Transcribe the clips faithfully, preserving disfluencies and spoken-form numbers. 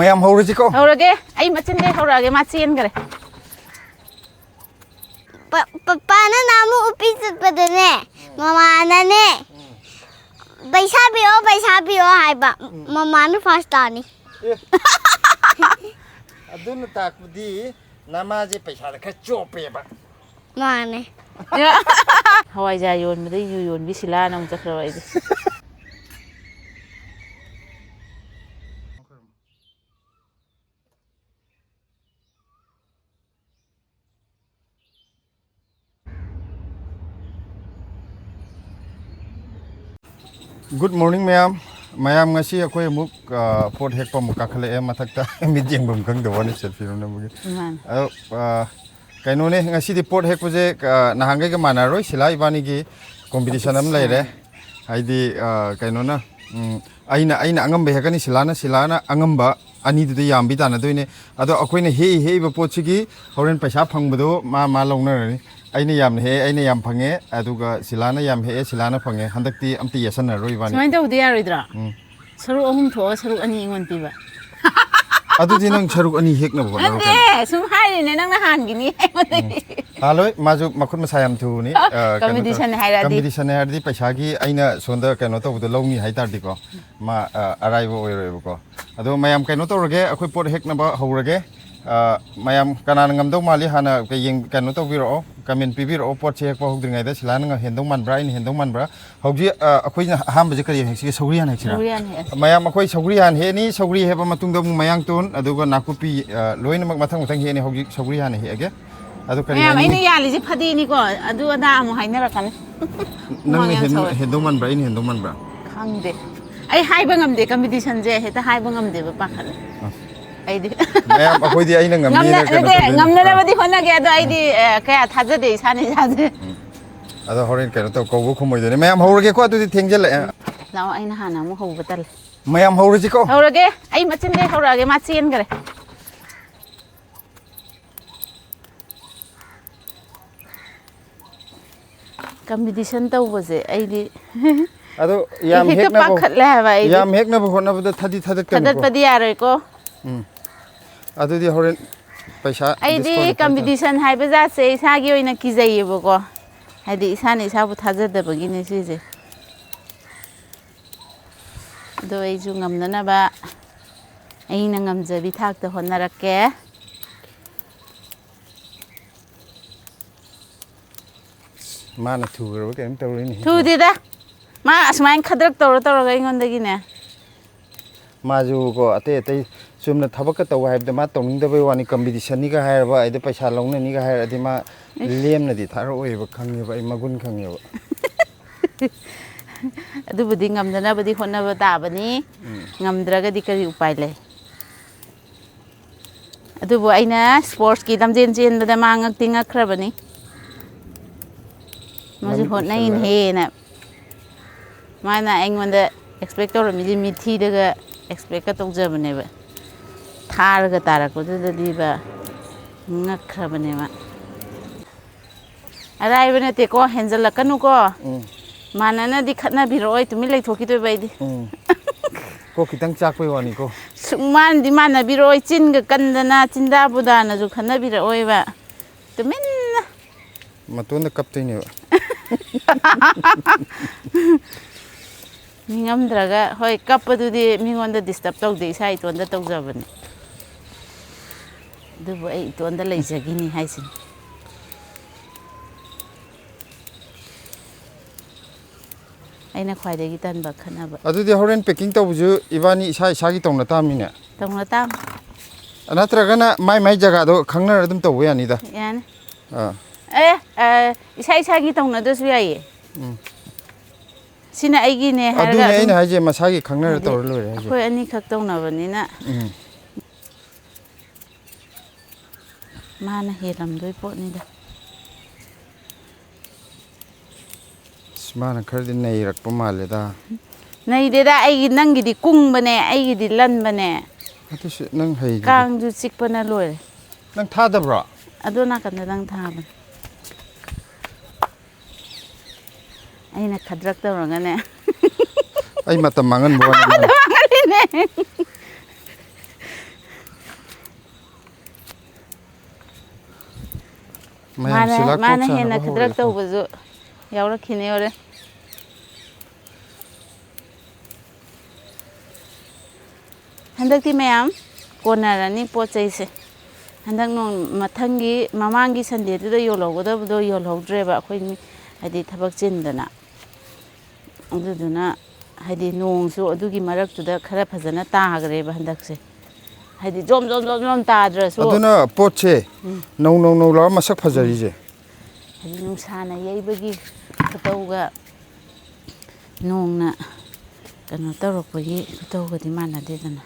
ꯃꯌꯥꯝ ꯍꯧꯔꯁꯤꯀꯣ꯫ ꯍꯧꯔꯒꯦ꯫ ꯑꯩ ꯃꯆꯤꯟꯗꯩ ꯍꯧꯔꯛꯑꯒꯦ, ꯃꯥ ꯆꯦꯟꯈ꯭ꯔꯦ꯫ ꯄ- ꯄꯄꯥꯅ ꯅꯍꯥꯟꯃꯨꯛ ꯎꯄꯤ ꯆꯠꯄꯗꯅꯦ, ꯃꯃꯥꯅꯅꯦ, "ꯄꯩꯁꯥ ꯄꯤꯔꯛꯑꯣ, ꯄꯩꯁꯥ ꯄꯤꯔꯛꯑꯣ" ꯍꯥꯏꯕ꯫ ꯃꯃꯥꯅ ꯐꯥꯔꯁ ꯇꯥꯅꯤ꯫ ꯑꯗꯨꯅ ꯇꯥꯛꯄꯗꯤ ꯅꯃꯥꯁꯦ ꯄꯩꯁꯥꯗ ꯈꯔ ꯆꯣꯞꯄꯦꯕ꯫ ꯃꯥꯅꯦ꯫ ꯍꯋꯥꯏꯖꯥꯔ ꯌꯣꯟꯕꯗ ꯌꯨ ꯌꯣꯟꯕꯤ ꯁꯤꯂꯥꯅ ꯑꯃꯨꯛ ꯆꯠꯈ꯭ꯔꯕ ꯑꯩꯗꯤ꯫ Good morning ꯃꯌꯥꯝ꯫ ꯃꯌꯥꯝ, ꯉꯁꯤ ꯑꯩꯈꯣꯏ ꯑꯃꯨꯛ ꯑ, ꯄꯣꯠ ꯍꯦꯛꯄ ꯑꯃꯨꯛ ꯀꯥꯈꯠꯂꯛꯑꯦ ꯃꯊꯛꯇ꯫ ꯃꯤꯠ ꯌꯦꯡꯐꯝ ꯈꯪꯗꯕ ꯋꯥꯅꯤ, ꯁꯦꯜꯐꯤ ꯅꯝꯕꯒꯤ꯫ ꯃꯥꯅꯦ꯫ ꯑꯗꯣ ꯑ, ꯀꯩꯅꯣꯅꯦ, ꯉꯁꯤꯗꯤ ꯄꯣꯠ ꯍꯦꯛꯄꯁꯦ ꯑ, ꯅꯍꯥꯟꯈꯩꯒ ꯃꯥꯟꯅꯔꯔꯣꯏ꯫ ꯁꯤꯂꯥ ꯏꯕꯥꯅꯤꯒꯤ ꯀꯣꯝꯄꯤꯇꯤꯁꯟ ꯑꯃ ꯂꯩꯔꯦ꯫ ꯍꯥꯏꯗꯤ ꯑ, ꯀꯩꯅꯣꯅ, ꯎꯝ, ꯑꯩꯅ ꯑꯩꯅ ꯑꯉꯝꯕ ꯍꯦꯛꯀꯅꯤ, ꯁꯤꯂꯥꯅ ꯁꯤꯂꯥꯅ ꯑꯉꯝꯕ, ꯑꯅꯤꯗꯨꯗ ꯌꯥꯝꯕꯤ ꯇꯥꯟꯅꯗꯣꯏꯅꯦ꯫ ꯑꯗꯣ ꯑꯩꯈꯣꯏꯅ ꯍꯦꯛꯏ ꯍꯦꯛꯏꯕ ꯄꯣꯠꯁꯤꯒꯤ ꯍꯣꯔꯦꯟ ꯄꯩꯁꯥ ꯐꯪꯕꯗꯣ ꯃꯥ ꯃꯥ ꯂꯧꯅꯔꯅꯤ꯫ ꯑꯩꯅ ꯌꯥꯝꯅ ꯍꯦꯛꯑꯦ, ꯑꯩꯅ ꯌꯥꯝ ꯐꯪꯉꯦ, ꯑꯗꯨꯒ ꯁꯤꯂꯥꯅ ꯌꯥꯝ ꯍꯦꯛꯑꯦ, ꯁꯤꯂꯥꯅ ꯐꯪꯉꯦ꯫ ꯍꯟꯗꯛꯇꯤ ꯑꯝꯇ ꯌꯦꯠꯁꯟꯅꯔꯣꯏ ꯏꯕꯥꯅꯤ꯫ ꯁꯨꯃꯥꯏꯅ ꯇꯧꯕꯗꯤ ꯌꯥꯔꯣꯏꯗ꯭ꯔꯣ? ꯎꯝ꯫ ꯁꯔꯨꯛ ꯑꯍꯨꯝ ꯊꯣꯛꯑꯒ ꯁꯔꯨꯛ ꯑꯅꯤ ꯑꯩꯉꯣꯟꯗ ꯄꯤꯕ꯫ ꯑꯗꯨꯗꯤ ꯅꯪ ꯁꯔꯨꯛ ꯑꯅꯤ ꯍꯦꯛꯅꯕ ꯍꯣꯠꯅꯔꯣ ꯅꯠꯇꯦ, ꯀꯩꯅꯣ꯫ ꯁꯨꯝ ꯍꯥꯏꯔꯤꯅꯦ, ꯅꯪꯅ ꯍꯥꯟꯈꯤꯅꯤ ꯑꯩꯉꯣꯟꯗꯗꯤ꯫ ꯍꯥꯂꯣꯏ, ꯃꯥꯁꯨ ꯃꯈꯨꯠ ꯃꯁꯥ ꯌꯥꯝ ꯊꯨꯕꯅꯤ꯫ ꯑ, ꯀꯩꯅꯣ ꯇꯧ- ꯀꯝꯄꯤꯇꯤꯁꯟ ꯍꯥꯏꯔꯛꯑꯗꯤ꯫ ꯀꯝꯄꯤꯇꯤꯁꯟ ꯍꯥꯏꯔꯗꯤ ꯄꯩꯁꯥꯒꯤ ꯑꯩꯅ ꯁꯣꯝꯗ ꯀꯩꯅꯣ ꯇꯧꯕꯗꯣ ꯂꯧꯅꯤ ꯍꯥꯏꯇꯥꯔꯗꯤꯀꯣ, ꯃꯥ ꯑ, ꯑꯔꯥꯏꯕ ꯑꯣꯏꯔꯣꯏꯕꯀꯣ꯫ ꯑꯗꯣ ꯃꯌꯥꯝ ꯀꯩꯅꯣ ꯇꯧꯔꯒꯦ, ꯑꯩꯈꯣꯏ ꯄꯣꯠ ꯍꯦꯛꯅꯕ ꯍꯧꯔꯒꯦ꯫ ꯑ, ꯃꯌꯥꯝ ꯀꯅꯥꯅ ꯉꯝꯗꯧ ꯃꯥꯜꯂꯤ ꯍꯥꯟꯅ ꯀꯩ ꯌꯦꯡ-, ꯀꯩꯅꯣ ꯇꯧꯕꯤꯔꯛꯑꯣ, ꯀꯃꯦꯟ ꯄꯤꯕꯤꯔꯛꯑꯣ꯫ ꯄꯣꯠꯁꯦ ꯍꯦꯛꯄ ꯍꯧꯗ꯭ꯔꯤꯉꯩꯗ ꯁꯤꯂꯥꯅ ꯉ-, ꯍꯦꯟꯗꯧ ꯃꯥꯟꯕ꯭ꯔꯥ, ꯑꯩꯅ ꯍꯦꯟꯗꯧ ꯃꯥꯟꯕ꯭ꯔꯥ? ꯍꯧꯖꯤꯛ ꯑ, ꯑꯩꯈꯣꯏꯅ ꯑꯍꯥꯟꯕꯁꯦ ꯀꯔꯤ ꯍꯦꯛꯁꯤꯒꯦ? ꯁꯧꯒ꯭ꯔꯤ ꯍꯥꯟꯅ ꯍꯦꯛꯁꯤꯔꯥ? ꯁꯧꯒ꯭ꯔꯤ ꯍꯥꯟꯅ ꯍꯦꯛꯑꯁꯤ꯫ ꯃꯌꯥꯝ, ꯑꯩꯈꯣꯏ ꯁꯧꯒ꯭ꯔꯤ ꯍꯥꯟꯅ ꯍꯦꯛꯑꯅꯤ꯫ ꯁꯧꯒ꯭ꯔꯤ ꯍꯦꯛꯄ ꯃꯇꯨꯡꯗ ꯑꯃꯨꯛ ꯃꯌꯥꯡꯇꯣꯟ, ꯑꯗꯨꯒ ꯅꯥꯀꯨꯞꯄꯤ, ꯑ, ꯂꯣꯏꯅꯃꯛ ꯃꯊꯪ ꯃꯊꯪ ꯍꯦꯛꯑꯅꯤ꯫ ꯍꯧꯖꯤꯛ ꯁꯧꯒ꯭ꯔꯤ ꯍꯥꯟꯅ ꯍꯦꯛꯑꯒꯦ꯫ ꯑꯗꯨ ꯀꯔꯤ ꯃꯌꯥꯝ, ꯍꯥꯏꯅꯤ? ꯑꯩꯅ ꯌꯥꯜꯂꯤꯁꯦ ꯐꯗꯤꯅꯤꯀꯣ, ꯑꯗꯨ ꯑꯗꯥ ꯑꯃꯨꯛ ꯍꯥꯏꯅꯔꯛꯀꯅꯤ꯫ ꯅꯪꯅ ꯍꯨꯃꯥꯡ ꯌꯥꯝ ꯍꯦꯟ-, ꯁꯧꯋꯦ꯫ ꯍꯦꯟꯗꯧ ꯃꯥꯟꯕ꯭ꯔꯥ, ꯑꯩꯅ ꯍꯦꯟꯗꯧ ꯃꯥꯟꯕ꯭ꯔꯥ? ꯈꯪꯗꯦ꯫ ꯑꯩ ꯍꯥꯏꯕ ꯉꯝꯗꯦ, ꯀꯝꯄꯤꯇꯤꯁꯟꯁꯦ ꯍꯦꯛꯇ ꯍꯥꯏꯕ ꯉꯝꯗꯦꯕ, ꯄꯥꯈꯠꯂꯦ꯫ ꯑ꯫ ꯑꯩꯗꯤ ꯃꯌꯥꯝ, ꯑꯩꯈꯣꯏꯗꯤ ꯑꯩꯅ ꯉꯝꯅꯤꯅ ꯉꯝꯅ-, ꯀꯩꯅꯣ ꯅꯠꯇꯦ, ꯇꯧꯗꯣꯏꯅꯤ꯫ ꯉꯝꯅꯅꯕꯗꯤ ꯍꯣꯠꯅꯒꯦ, ꯑꯗꯣ ꯑꯩꯗꯤ ꯑ, ꯀꯌꯥ ꯊꯥꯖꯗꯦ ꯏꯁꯥꯅ ꯏꯁꯥꯁꯦ꯫ ꯑꯗꯣ ꯍꯣꯔꯦꯟ ꯀꯩꯅꯣ ꯇꯧ, ꯀꯧꯕ ꯈꯨꯝꯃꯣꯏꯗꯣꯏꯅꯦ꯫ ꯃꯌꯥꯝ ꯍꯧꯔꯒꯦꯀꯣ, ꯑꯗꯨꯗꯤ ꯊꯦꯡꯖꯤꯜꯂꯛꯑꯦ꯫ ꯂꯥꯛꯑꯣ, ꯑꯩꯅ ꯍꯥꯟꯅ ꯑꯃꯨꯛ ꯍꯧꯕ ꯇꯜꯂꯦ꯫ ꯃꯌꯥꯝ ꯍꯧꯔꯁꯤꯀꯣ꯫ ꯍꯧꯔꯒꯦ, ꯑꯩ ꯃꯆꯤꯟꯗꯩ ꯍꯧꯔꯛꯑꯒꯦ, ꯃꯥ ꯆꯦꯟꯈ꯭ꯔꯦ꯫ ꯀꯝꯄꯤꯇꯤꯁꯟ ꯇꯧꯕꯁꯦ ꯑꯩꯗꯤ ꯑꯗꯣ ꯌꯥꯝ ꯍꯦꯛꯇ ꯍꯦꯛꯅꯕ, ꯄꯥꯈꯠꯂꯦ ꯍꯥꯏꯕ ꯑꯩꯗꯤ꯫ ꯌꯥꯝ ꯍꯦꯛꯅꯕ ꯍꯣꯠꯅꯕꯗ ꯊꯥꯗꯤ ꯊꯥꯗꯠꯀꯅꯨꯀꯣ꯫ ꯊꯥꯗꯠꯄꯗꯤ ꯌꯥꯔꯣꯏꯀꯣ꯫ ꯎꯝ꯫ ꯑꯗꯨꯗꯤ ꯍꯣꯔꯦꯟ ꯄꯩꯁꯥ ꯑꯩꯗꯤ discount ꯈꯔ ꯇꯧ꯫ Competition ꯍꯥꯏꯕ ꯖꯥꯠꯁꯦ ꯏꯁꯥꯒꯤ ꯑꯣꯏꯅ ꯀꯤꯖꯩꯌꯦꯕꯀꯣ, ꯍꯥꯏꯗꯤ ꯏꯁꯥꯅ ꯏꯁꯥꯕꯨ ꯊꯥꯖꯗꯕꯒꯤꯅꯦ ꯁꯤꯁꯦ꯫ ꯑꯗꯣ ꯑꯩꯁꯨ ꯉꯝꯅꯅꯕ ꯑꯩꯅ ꯉꯝꯖꯕꯤ ꯊꯥꯛꯇ ꯍꯣꯠꯅꯔꯛꯀꯦ꯫ ꯃꯥꯅ ꯊꯨꯈ꯭ꯔꯕ ꯀꯩꯅꯣꯝ ꯇꯧꯔꯤꯅꯦ꯫ ꯊꯨꯗꯦꯗ꯫ ꯃꯥ ꯑꯁꯨꯃꯥꯏꯅ ꯈꯗ꯭ꯔꯛ ꯇꯧꯔ ꯇꯧꯔꯒ ꯑꯩꯉꯣꯟꯗꯒꯤꯅꯦ꯫ ꯃꯥꯁꯨ ꯀꯣ, ꯑꯇꯩ ꯑꯇꯩ ꯆꯨꯝꯅ ꯊꯕꯛꯀ ꯇꯧ ꯍꯥꯏꯕꯗ ꯃꯥ ꯇꯧꯅꯤꯡꯗꯕꯩ ꯋꯥꯅꯤ, competitionꯅꯤꯒ ꯍꯥꯏꯔꯕ, ꯑꯗꯩ ꯄꯩꯁꯥ ꯂꯧꯅꯅꯤꯒ ꯍꯥꯏꯔꯗꯤ ꯃꯥ ꯏꯁ꯫ ꯂꯦꯝꯅꯗꯤ ꯊꯥꯔꯛꯑꯣꯏꯕ, ꯈꯪꯉꯦꯕ, ꯑꯩ ꯃꯒꯨꯟ ꯈꯪꯉꯦꯕ꯫ ꯑꯗꯨꯕꯨꯗꯤ ꯉꯝꯅꯅꯕꯗꯤ ꯍꯣꯠꯅꯕ ꯇꯥꯕꯅꯤ꯫ ꯎꯝ꯫ ꯉꯝꯗ꯭ꯔꯒꯗꯤ ꯀꯔꯤ ꯎꯄꯥꯏ ꯂꯩ? ꯑꯗꯨꯕꯨ ꯑꯩꯅ sportsꯀꯤ ꯂꯝꯖꯦꯟ ꯆꯦꯟꯕꯗ ꯃꯥ ꯉꯛꯇꯤ ꯉꯛꯈ꯭ꯔꯕꯅꯤ꯫ ꯃꯥꯁꯨ ꯃꯃꯤꯠ ꯍꯣꯠꯅꯩꯅꯦ ꯎꯏꯁꯜꯂꯒ꯫ ꯍꯦꯅ꯫ ꯃꯥꯅ ꯑꯩꯉꯣꯟꯗ expect ꯇꯧꯔꯝꯃꯤꯁꯦ ꯃꯤꯠꯊꯤꯗꯒ expectꯀ ꯇꯧꯖꯕꯅꯦꯕ꯫ ꯊꯥꯔꯒ ꯇꯥꯔꯛꯄꯗꯨꯗꯗꯤꯕ ꯉꯛꯈ꯭ꯔꯕꯅꯦ ꯃꯥ꯫ ꯑꯔꯥꯏꯕ ꯅꯠꯇꯦꯀꯣ, ꯍꯦꯟꯖꯜꯂꯛꯀꯅꯨꯀꯣ꯫ ꯎꯝ꯫ ꯃꯥꯟꯅꯅꯗꯤ ꯈꯠꯅꯕꯤꯔꯛꯑꯣꯏ, ꯇꯨꯃꯤꯟ ꯂꯩꯊꯣꯛꯈꯤꯗꯣꯏꯕ ꯑꯩꯗꯤ꯫ ꯎꯝ꯫ ꯀꯣꯛ ꯈꯤꯇꯪ ꯆꯥꯛꯄꯩ ꯋꯥꯅꯤꯀꯣ꯫ ꯁꯨꯛꯃꯥꯟꯗꯤ ꯃꯥꯟꯅꯕꯤꯔꯛꯑꯣꯏ, ꯆꯤꯟꯒ ꯀꯟꯗꯅ ꯆꯤꯟꯗꯥ ꯕꯨꯗꯥꯅꯁꯨ ꯈꯠꯅꯕꯤꯔꯛꯑꯣꯏꯕ꯫ ꯇꯨꯃꯤꯟꯅ꯫ ꯃꯇꯣꯟꯗ ꯀꯞꯇꯣꯏꯅꯦꯕ꯫ ꯅꯤꯡꯉꯝꯗ꯭ꯔꯒ, ꯍꯣꯏ, ꯀꯞꯄꯗꯨꯗꯤ ꯃꯤꯉꯣꯟꯗ disturb ꯇꯧꯗꯦ, ꯏꯁꯥ ꯏꯇꯣꯟꯗ ꯇꯧꯖꯕꯅꯦ꯫ ꯑꯗꯨꯕꯨ ꯑꯩ ꯏꯇꯣꯟꯗ ꯂꯩꯖꯈꯤꯅꯤ ꯍꯥꯏꯁꯤꯅꯤ꯫ ꯑꯩꯅ ꯈ꯭ꯋꯥꯏꯗꯒꯤ ꯇꯟꯕ ꯈꯠꯅꯕ꯫ ꯑꯗꯨꯗꯤ ꯍꯣꯔꯦꯟ packing ꯇꯧꯕꯁꯨ ꯏꯕꯥꯅꯤ ꯏꯁꯥ ꯏꯁꯥꯒꯤ ꯇꯧꯅ ꯇꯥꯕꯅꯤꯅꯦ꯫ ꯇꯧꯅ ꯇꯥꯕꯅꯤ꯫ ꯅꯠꯇ꯭ꯔꯒꯅ ꯃꯥꯏ ꯃꯥꯏ ꯖꯒꯥꯗꯣ ꯈꯪꯅꯔ ꯑꯗꯨꯝ ꯇꯧꯕ ꯌꯥꯅꯤꯗ꯫ ꯌꯥꯅꯤ꯫ ꯑꯥ꯫ ꯑꯦ, ꯑ, ꯏꯁꯥ ꯏꯁꯥꯒꯤ ꯇꯧꯅꯗ꯭ꯔꯁꯨ ꯌꯥꯏꯌꯦ꯫ ꯎꯝ꯫ ꯁꯤꯅ ꯑꯩꯒꯤꯅꯦ ꯍꯥꯏꯔꯒ ꯑꯗꯨꯅꯦ ꯑꯗꯨꯝ, ꯑꯩꯅ ꯍꯥꯏꯁꯦ, ꯃꯁꯥꯒꯤ ꯈꯪꯅꯔ ꯍꯥꯏꯗꯤ ꯇꯧꯔ ꯂꯣꯏꯔꯦ ꯍꯥꯏꯁꯦ꯫ ꯑꯩꯈꯣꯏ ꯑꯅꯤꯈꯛ ꯇꯧꯅꯕꯅꯤꯅ꯫ ꯎꯝ꯫ ꯃꯥꯅ ꯍꯦꯜꯂꯝꯗꯣꯏ ꯄꯣꯠꯅꯤꯗ꯫ ꯑꯁ, ꯃꯥꯅ ꯈꯔꯗꯤ ꯅꯩꯔꯛꯄ ꯃꯥꯜꯂꯦꯗ꯫ ꯅꯩꯗꯦꯗ, ꯑꯩꯒꯤ, ꯅꯪꯒꯤꯗꯤ ꯀꯨꯡꯕꯅꯦ, ꯑꯩꯒꯤꯗꯤ ꯂꯟꯕꯅꯦ꯫ ꯑꯗꯨꯁꯨ ꯅꯪ ꯍꯩꯗꯨꯗꯤ꯫ ꯀꯥꯡꯁꯨ ꯆꯤꯛꯄꯅ ꯂꯣꯏꯔꯦ꯫ ꯅꯪ ꯊꯥꯗꯕ꯭ꯔꯣ? ꯑꯗꯣ ꯅꯥꯀꯟꯗ ꯅꯪ ꯊꯥꯕꯅꯦ꯫ ꯑꯩꯅ ꯈꯗ꯭ꯔꯛ ꯇꯧꯔꯒꯅꯦ꯫ ꯑꯩ ꯃꯇꯝ ꯃꯥꯡꯍꯟꯕ ꯋꯥꯅꯤ꯫ ꯃꯥꯡꯍꯜꯂꯤꯅꯦ꯫ ꯃꯌꯥꯝ ꯃꯥꯅ ꯆꯤꯂꯥꯛ ꯃꯥꯅ ꯀꯣꯛ ꯍꯦꯟꯅ ꯁꯥꯟꯅꯕ ꯈꯗ꯭ꯔꯛ ꯍꯧꯔꯦꯀꯣ꯫ ꯇꯧꯕꯁꯨ ꯌꯥꯎꯔꯛꯈꯤꯅꯦ ꯍꯣꯔꯦꯟ꯫ ꯍꯟꯗꯛꯇꯤ ꯃꯌꯥꯝ ꯀꯣꯟꯅꯔꯅꯤ ꯄꯣꯠ ꯆꯩꯁꯦ꯫ ꯍꯟꯗꯛ ꯅꯣꯡ ꯃꯊꯪꯒꯤ ꯃꯃꯥꯡꯒꯤ ꯁꯟꯗꯦꯗꯨꯗ ꯌꯣꯜꯍꯧꯒꯗꯕꯗꯣ ꯌꯣꯜꯍꯧꯗ꯭ꯔꯦꯕ ꯑꯩꯈꯣꯏ ꯃꯤ, ꯍꯥꯏꯗꯤ ꯊꯕꯛ ꯆꯤꯟꯗꯅ꯫ ꯑꯗꯨꯗꯨꯅ ꯍꯥꯏꯗꯤ ꯅꯣꯡꯁꯨ ꯑꯗꯨꯒꯤ ꯃꯔꯛꯇꯨꯗ ꯈꯔ ꯐꯖꯅ ꯇꯥꯈ꯭ꯔꯦꯕ ꯍꯟꯗꯛꯁꯦ꯫ ꯍꯥꯏꯗꯤ ꯖꯣꯝ ꯖꯣꯝ ꯖꯣꯝ ꯖꯣꯝ ꯇꯥꯗ꯭ꯔꯁꯨ꯫ ꯑꯗꯨꯅ ꯄꯣꯠꯁꯦ ꯎꯝ꯫ ꯅꯧ ꯅꯧ ꯅꯧ ꯂꯥꯎꯔ ꯃꯁꯛ ꯐꯖꯔꯤꯁꯦ꯫ ꯍꯥꯏꯗꯤ ꯅꯨꯡꯁꯥꯅ ꯌꯩꯕꯒꯤ ꯈꯨꯇꯧꯒ ꯅꯣꯡꯅ ꯀꯩꯅꯣ ꯇꯧꯔꯛꯄꯒꯤ ꯈꯨꯇꯧꯒꯗꯤ ꯃꯥꯟꯅꯗꯦꯗꯅ꯫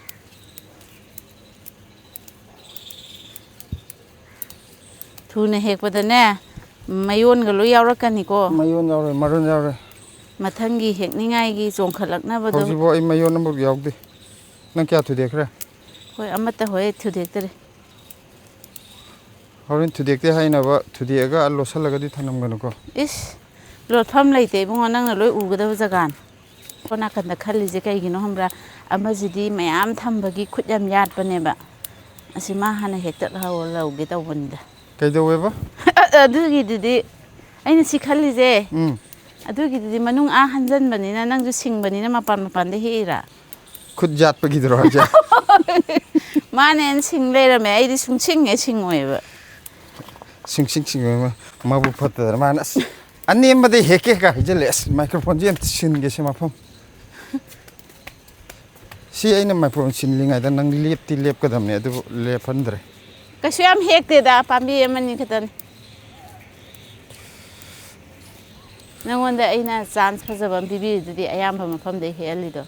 ꯊꯨꯅ ꯍꯦꯛꯄꯗꯅꯦ, ꯃꯌꯣꯟꯒ ꯂꯣꯏ ꯌꯥꯎꯔꯛꯀꯅꯤꯀꯣ꯫ ꯃꯌꯣꯟ ꯌꯥꯎꯔꯦ, ꯃꯔꯣꯟ ꯌꯥꯎꯔꯦ꯫ ꯃꯊꯪꯒꯤ ꯍꯦꯛꯅꯤꯡꯉꯥꯏꯒꯤ ꯆꯣꯡꯈꯠꯂꯛꯅꯕꯗꯣ꯫ ꯍꯧꯖꯤꯛꯐꯥꯎ ꯑꯩ ꯃꯌꯣꯟ ꯑꯃꯐꯥꯎ ꯌꯥꯎꯗꯦ꯫ ꯅꯪ ꯀꯌꯥ ꯊꯨꯗꯦꯛꯈ꯭ꯔꯦ? ꯍꯣꯏ, ꯑꯃꯠꯇ ꯍꯣꯏ ꯊꯨꯗꯦꯛꯇꯔꯤ꯫ ꯍꯣꯔꯦꯟ ꯊꯨꯗꯦꯛꯇꯦ ꯍꯥꯏꯅꯕ ꯊꯨꯗꯦꯛꯑꯒ ꯂꯣꯠꯁꯤꯜꯂꯒꯗꯤ ꯊꯅꯝꯒꯅꯨꯀꯣ꯫ ꯏꯁ, ꯂꯣꯠꯐꯝ ꯂꯩꯇꯦ ꯏꯕꯨꯡꯉꯣ, ꯅꯪꯅ ꯂꯣꯏ ꯎꯒꯗꯕ ꯖꯒꯥꯅꯤ꯫ ꯁꯣꯝ ꯅꯥꯀꯟꯗ ꯈꯜꯂꯤꯁꯦ ꯀꯩꯒꯤꯅꯣ ꯈꯪꯕ꯭ꯔꯥ? ꯑꯃꯁꯤꯗꯤ ꯃꯌꯥꯝ ꯊꯝꯕꯒꯤ ꯈꯨꯠ ꯌꯥꯝ ꯌꯥꯠꯄꯅꯦꯕ꯫ ꯑꯁꯤ ꯃꯥ ꯍꯥꯟꯅ ꯍꯦꯛꯇꯠ ꯍꯧꯔ ꯂꯧꯒꯦ ꯇꯧꯕꯅꯤꯗ꯫ ꯀꯩꯗꯧꯋꯦꯕ? ꯑꯗꯨꯒꯤꯗꯨꯗꯤ ꯑꯩꯅ ꯁꯤ ꯈꯜꯂꯤꯁꯦ꯫ ꯎꯝ꯫ ꯑꯗꯨꯒꯤꯗꯨꯗꯤ ꯃꯅꯨꯡ ꯑꯥ ꯍꯟꯖꯟꯕꯅꯤꯅ ꯅꯪꯁꯨ ꯁꯤꯡꯕꯅꯤꯅ ꯃꯄꯥꯟ ꯃꯄꯥꯟꯗ ꯍꯦꯛꯏꯔꯥ? ꯈꯨꯠ ꯌꯥꯠꯄꯒꯤꯗꯨꯔꯣ ꯍꯥꯏꯁꯦ? ꯃꯥꯅꯦꯅ ꯁꯤꯡ ꯂꯩꯔꯝꯃꯦ, ꯑꯩꯗꯤ ꯁꯨꯡꯁꯤꯡꯉꯦ ꯁꯤꯡꯉꯣꯏꯕ꯫ ꯁꯤꯡꯁꯤꯡ ꯁꯤꯡꯉꯣꯏ ꯃꯥ-, ꯃꯥꯕꯨ ꯐꯠꯇꯗꯅ ꯃꯥꯅ ꯑꯁ ꯑꯅꯦꯝꯕꯗꯩ ꯍꯦꯛꯀꯦ ꯀꯥ ꯍꯥꯏꯖꯜꯂꯦ꯫ ꯑꯁ, microphone ꯁꯦ ꯑꯝꯇ ꯁꯤꯟꯒꯦꯁꯦ ꯃꯐꯝ꯫ ꯁꯤ ꯑꯩꯅ microphone ꯁꯤꯜꯂꯤꯉꯩꯗ ꯅꯪ ꯂꯦꯞꯇꯤ ꯂꯦꯞꯀꯗꯕꯅꯦ, ꯑꯗꯨꯕꯨ ꯂꯦꯞꯍꯟꯗ꯭ꯔꯦ꯫ ꯀꯩꯁꯨ ꯌꯥꯝ ꯍꯦꯛꯇꯦꯗ, ꯄꯥꯝꯕꯤ ꯑꯃꯅꯤ ꯈꯛꯇꯅꯤ꯫ ꯅꯪꯉꯣꯟꯗ ꯑꯩꯅ chance ꯐꯖꯕ ꯑꯃ ꯄꯤꯕꯤꯔꯤꯗꯨꯗꯤ ꯑꯌꯥꯝꯕ ꯃꯐꯝꯗꯩ ꯍꯦꯛꯍꯜꯂꯤꯗꯣ꯫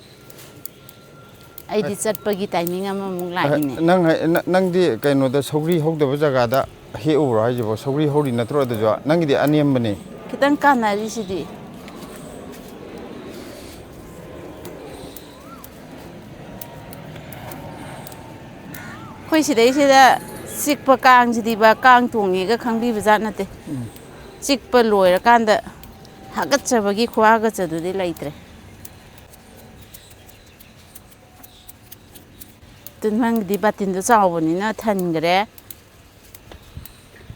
ꯑꯩꯗꯤ ꯆꯠꯄꯒꯤ timing ꯑꯃꯃꯨꯛ ꯂꯥꯛꯏꯅꯦ꯫ ꯅꯪ ꯍꯥꯏ-, ꯅ-, ꯅꯪꯗꯤ ꯀꯩꯅꯣꯗ ꯁꯧꯒ꯭ꯔꯤ ꯍꯧꯗꯕ ꯖꯒꯥꯗ ꯍꯦꯛꯎꯕ꯭ꯔꯣ ꯍꯥꯏꯁꯤꯕꯣ? ꯁꯧꯒ꯭ꯔꯤ ꯍꯧꯔꯤ ꯅꯠꯇ꯭ꯔꯣ ꯑꯗꯨꯁꯨ? ꯅꯪꯒꯤꯗꯤ ꯑꯅꯦꯝꯕꯅꯤ꯫ ꯈꯤꯇꯪ ꯀꯥꯟꯅꯔꯤꯁꯤꯗꯤ꯫ ꯑꯩꯈꯣꯏ ꯁꯤꯗꯩꯁꯤꯗ ꯆꯤꯛꯄ ꯀꯥꯡꯁꯤꯗꯤꯕ, ꯀꯥꯡ ꯇꯣꯡꯉꯦꯒ ꯈꯪꯕꯤꯕ ꯖꯥꯠ ꯅꯠꯇꯦ꯫ ꯎꯝ꯫ ꯆꯤꯛꯄ ꯂꯣꯏꯔꯀꯥꯟꯗ ꯍꯥꯀꯠꯆꯕꯒꯤ ꯈꯨꯍꯥꯀꯠꯆꯗꯨꯗꯤ ꯂꯩꯇ꯭ꯔꯦ꯫ ꯇꯨ ꯅꯪꯒꯤꯗꯤ ꯕꯥꯇꯤꯟꯗꯣ ꯆꯥꯎꯕꯅꯤꯅ ꯊꯟꯈ꯭ꯔꯦ꯫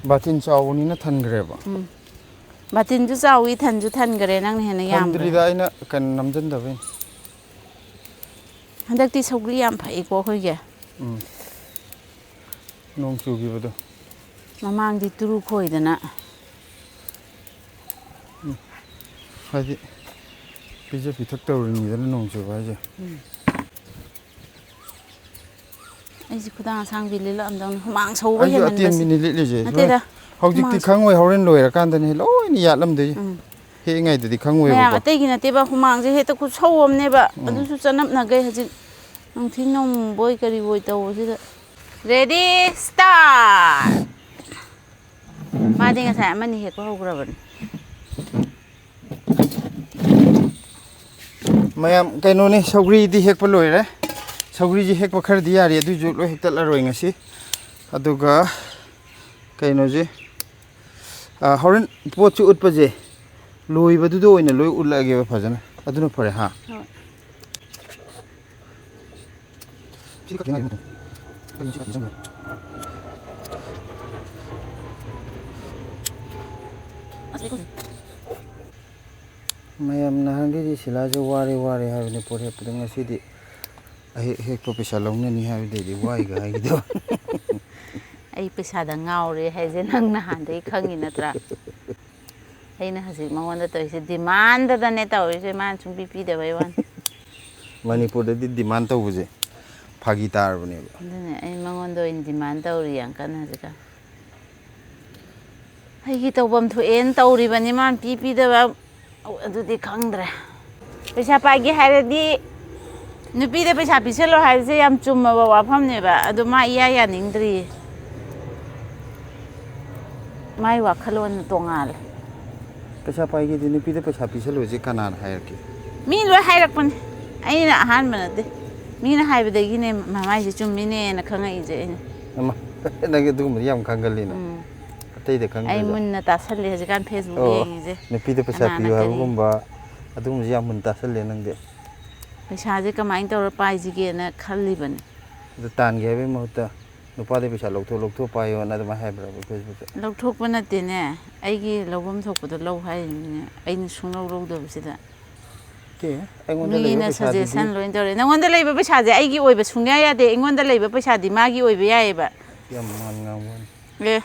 ꯕꯥꯇꯤꯟ ꯆꯥꯎꯕꯅꯤꯅ ꯊꯟꯈ꯭ꯔꯦꯕ꯫ ꯎꯝ꯫ ꯕꯥꯇꯤꯟꯁꯨ ꯆꯥꯎꯏ, ꯊꯟꯁꯨ ꯊꯟꯈ꯭ꯔꯦ, ꯅꯪꯅ ꯍꯦꯟꯅ ꯌꯥꯝꯈ꯭ꯔꯦ꯫ ꯊꯟꯗ꯭ꯔꯤꯗ, ꯑꯩꯅ ꯀꯩꯅꯣ ꯅꯝꯁꯤꯟꯗꯕꯩꯅꯤ꯫ ꯍꯟꯗꯛꯇꯤ ꯁꯧꯒ꯭ꯔꯤ ꯌꯥꯝ ꯐꯛꯏꯀꯣ ꯑꯩꯈꯣꯏꯒꯤ꯫ ꯎꯝ꯫ ꯅꯣꯡ ꯆꯨꯈꯤꯕꯗꯣ꯫ ꯃꯃꯥꯡꯗꯤ ꯇꯨꯔꯨ ꯈꯣꯏꯗꯅ꯫ ꯍꯥꯏꯗꯤ ꯄꯤꯖ ꯄꯤꯊꯛ ꯇꯧꯔꯤꯅꯤꯗꯅ ꯅꯣꯡ ꯆꯨꯕ ꯍꯥꯏꯁꯦ꯫ ꯑꯩꯁꯦ ꯈꯨꯗꯥꯡ ꯑꯁꯥꯡꯕꯤ ꯂꯤꯠꯂꯛꯑꯝꯗꯧꯅꯤ, ꯍꯨꯃꯥꯡ ꯁꯧꯕ ꯑꯩꯁꯨ ꯍꯦꯟꯃꯟꯕꯁꯦ꯫ ꯑꯇꯦꯟꯕꯤꯅꯤ ꯂꯤꯠꯂꯤꯁꯦ꯫ ꯅꯠꯇꯦꯗ, ꯍꯧꯖꯤꯛꯇꯤ ꯍꯨꯃꯥꯡ ꯁꯧ- ꯈꯪꯉꯣꯏ, ꯍꯣꯔꯦꯟ ꯂꯣꯏꯔꯀꯥꯟꯗꯅꯤ ꯂꯣꯏꯅ ꯌꯥꯠꯂꯝꯗꯣꯏꯁꯦ꯫ ꯎꯝ꯫ ꯍꯦꯛꯏꯉꯩꯗꯗꯤ ꯃꯌꯥꯝ ꯈꯪꯉꯣꯏꯕꯀꯣ꯫ ꯑꯇꯩꯒꯤ ꯅꯠꯇꯦꯕ, ꯍꯨꯃꯥꯡꯁꯦ ꯍꯦꯛꯇ ꯈꯨꯠꯁꯧ ꯑꯃꯅꯦꯕ꯫ ꯎꯝ꯫ ꯑꯗꯨꯁꯨ ꯆꯅꯞꯅꯈꯩ ꯍꯧꯖꯤꯛ ꯅꯨꯡꯊꯤꯜ ꯅꯣꯡꯕꯣꯏ ꯀꯔꯤꯕꯣꯏ ꯇꯧꯕꯁꯤꯗ꯫ Ready, start! ꯃꯥꯗꯤ ꯉꯁꯥꯏ ꯑꯃꯅꯤ ꯍꯦꯛꯄ ꯍꯧꯈ꯭ꯔꯕꯅꯤ꯫ ꯃꯌꯥꯝ ꯀꯩꯅꯣꯅꯤ, ꯁꯧꯒ꯭ꯔꯤꯗꯤ ꯍꯦꯛꯄ ꯂꯣꯏꯔꯦ꯫ ꯁꯧꯒ꯭ꯔꯤꯁꯤ ꯍꯦꯛꯄ ꯈꯔꯗꯤ ꯌꯥꯔꯤ, ꯑꯗꯨꯏꯁꯨ ꯂꯣꯏ ꯍꯦꯛꯇꯠꯂꯔꯣꯏ ꯉꯁꯤ꯫ ꯑꯗꯨꯒ ꯀꯩꯅꯣꯁꯦ, ꯑ, ꯍꯣꯔꯦꯟ ꯄꯣꯠꯁꯤ ꯎꯠꯄꯁꯦ ꯂꯣꯏꯕꯗꯨꯗ ꯑꯣꯏꯅ ꯂꯣꯏ ꯎꯠꯂꯛꯑꯒꯦꯕ ꯐꯖꯅ, ꯑꯗꯨꯅ ꯐꯔꯦ ꯍꯥ꯫ ꯍꯣꯏ꯫ ꯃꯌꯥꯝ ꯅꯍꯥꯟꯒꯩꯗꯤ ꯁꯤꯂꯥꯁꯦ ꯋꯥꯔꯦ ꯋꯥꯔꯦ ꯍꯥꯏꯕꯅꯤ ꯄꯣꯠ ꯍꯦꯛꯄꯗ, ꯉꯁꯤꯗꯤ ꯑꯍꯦꯛ ꯍꯦꯛꯄ ꯄꯩꯁꯥ ꯂꯧꯅꯅꯤ ꯍꯥꯏꯕꯗꯩꯗꯤ ꯋꯥꯏꯒ ꯍꯥꯏꯈꯤꯗꯕ꯫ ꯑꯩ ꯄꯩꯁꯥꯗ ꯉꯥꯎꯔꯦ ꯍꯥꯏꯁꯦ ꯅꯪ ꯅꯍꯥꯟꯗꯩ ꯈꯪꯉꯤ ꯅꯠꯇ꯭ꯔꯥ? ꯑꯩꯅ ꯍꯧꯖꯤꯛ ꯃꯉꯣꯟꯗ ꯇꯧꯔꯤꯁꯦ ꯗꯤꯃꯥꯟꯗꯗꯅꯦ ꯇꯧꯔꯤꯁꯦ, ꯃꯥꯅ ꯁꯨꯡꯄꯤ ꯄꯤꯗꯕꯩ ꯋꯥꯅꯤ꯫ ꯃꯅꯤꯄꯨꯔꯗꯗꯤ ꯗꯤꯃꯥꯟ ꯇꯧꯕꯁꯦ ꯐꯥꯒꯤ ꯇꯥꯔꯕꯅꯦꯕ꯫ ꯑꯗꯨꯅꯦ ꯑꯩ ꯃꯉꯣꯟꯗ ꯑꯣꯏꯅ ꯗꯤꯃꯥꯟ ꯇꯧꯔꯤ ꯌꯥꯝ ꯀꯟꯅ ꯍꯧꯖꯤꯛꯀꯥꯟ꯫ ꯑꯩꯒꯤ ꯇꯧꯐꯝ ꯊꯣꯛꯑꯦꯅ ꯇꯧꯔꯤꯕꯅꯤ, ꯃꯥꯅ ꯄꯤ ꯄꯤꯗꯕ꯫ ꯑꯗꯨꯗꯤ ꯈꯪꯗ꯭ꯔꯦ꯫ ꯄꯩꯁꯥ ꯄꯥꯏꯒꯦ ꯍꯥꯏꯔꯗꯤ ꯅꯨꯄꯤꯗ ꯄꯩꯁꯥ ꯄꯤꯁꯜꯂꯣ ꯍꯥꯏꯕꯁꯦ ꯌꯥꯝ ꯆꯨꯝꯃꯕ ꯋꯥꯐꯝꯅꯦꯕ, ꯑꯗꯣ ꯃꯥ ꯏꯌꯥ ꯌꯥꯅꯤꯡꯗ꯭ꯔꯤꯌꯦ꯫ ꯃꯥꯏ ꯋꯥꯈꯜꯂꯣꯟ ꯇꯣꯡꯉꯥꯜꯂꯦ꯫ ꯄꯩꯁꯥ ꯄꯥꯏꯒꯦꯗꯤ ꯅꯨꯄꯤꯗ ꯄꯩꯁꯥ ꯄꯤꯁꯜꯂꯨꯁꯦ ꯀꯅꯥꯅ ꯍꯥꯏꯔꯛꯀꯦ? ꯃꯤ ꯂꯣꯏ ꯍꯥꯏꯔꯛꯄꯅꯦ, ꯑꯩꯅ ꯑꯍꯥꯟꯕ ꯅꯠꯇꯦ꯫ ꯃꯤꯅ ꯍꯥꯏꯕꯗꯒꯤꯅꯦ ꯃꯃꯥꯏꯁꯦ ꯆꯨꯝꯃꯤꯅꯦꯅ ꯈꯪꯉꯛꯏꯁꯦ ꯑꯩꯅ꯫ ꯑꯃ, ꯅꯪꯒꯤ ꯑꯗꯨꯒꯨꯝꯕꯗꯤ ꯌꯥꯝ ꯈꯪꯒꯜꯂꯤꯅ꯫ ꯎꯝ꯫ ꯑꯇꯩꯗ ꯑꯩ ꯈꯪꯗ꯭ꯔꯁꯨ꯫ ꯃꯨꯟꯅ ꯇꯥꯁꯜꯂꯦ ꯍꯧꯖꯤꯛꯀꯥꯟ Facebook ꯑꯣ, ꯌꯦꯡꯉꯤꯁꯦ꯫ ꯅꯨꯄꯤꯗ ꯄꯩꯁꯥ ꯀꯅꯥꯅ ꯄꯤꯌꯨ ꯀꯔꯤ? ꯍꯥꯏꯕꯒꯨꯝꯕ ꯑꯗꯨꯒꯨꯝꯕꯁꯤ ꯌꯥꯝ ꯃꯨꯟꯅ ꯇꯥꯁꯜꯂꯦ ꯅꯪꯗꯤ꯫ ꯄꯩꯁꯥꯁꯦ ꯀꯃꯥꯏꯅ ꯇꯧꯔ ꯄꯥꯏꯁꯤꯒꯦꯅ ꯈꯜꯂꯤꯕꯅꯦ꯫ ꯑꯗꯨ ꯇꯥꯟꯒꯦ ꯍꯥꯏꯕꯒꯤ ꯃꯍꯨꯠꯇ ꯅꯨꯄꯥꯗꯩ ꯄꯩꯁꯥ ꯂꯧꯊꯣꯛ ꯂꯧꯊꯣꯛ ꯄꯥꯏꯌꯣꯅ ꯑꯗꯨꯃꯥꯏꯅ ꯍꯥꯏꯕ꯭ꯔꯕ ꯐꯦꯁꯕꯨꯛꯇ? ꯂꯧꯊꯣꯛꯄ ꯅꯠꯇꯦꯅꯦ, ꯑꯩꯒꯤ ꯂꯧꯐꯝ ꯊꯣꯛꯄꯗꯣ ꯂꯧ ꯍꯥꯏꯔꯤꯅꯤꯅꯦ, ꯑꯩꯅ ꯁꯨꯡꯂꯧ ꯂꯧꯗꯕꯁꯤꯗ꯫ ꯇꯦ, ꯑꯩꯉꯣꯟꯗ ꯂꯩꯕ ꯃꯤꯅ ꯄꯩꯁꯥꯗꯨꯗꯤ ꯁꯖꯦꯁꯟ ꯂꯣꯏ ꯇꯧꯔꯦ꯫ ꯅꯪꯉꯣꯟꯗ ꯂꯩꯕ ꯄꯩꯁꯥꯁꯦ ꯑꯩꯒꯤ ꯑꯣꯏꯕ ꯁꯨꯡꯌꯥ ꯌꯥꯗꯦ, ꯑꯩꯉꯣꯟꯗ ꯂꯩꯕ ꯄꯩꯁꯥꯗꯤ ꯃꯥꯒꯤ ꯑꯣꯏꯕ ꯌꯥꯏꯌꯦꯕ꯫ ꯌꯥꯝ ꯃꯥꯟ ꯉꯥꯡꯕ ꯋꯥꯅꯤ꯫ ꯑꯦ,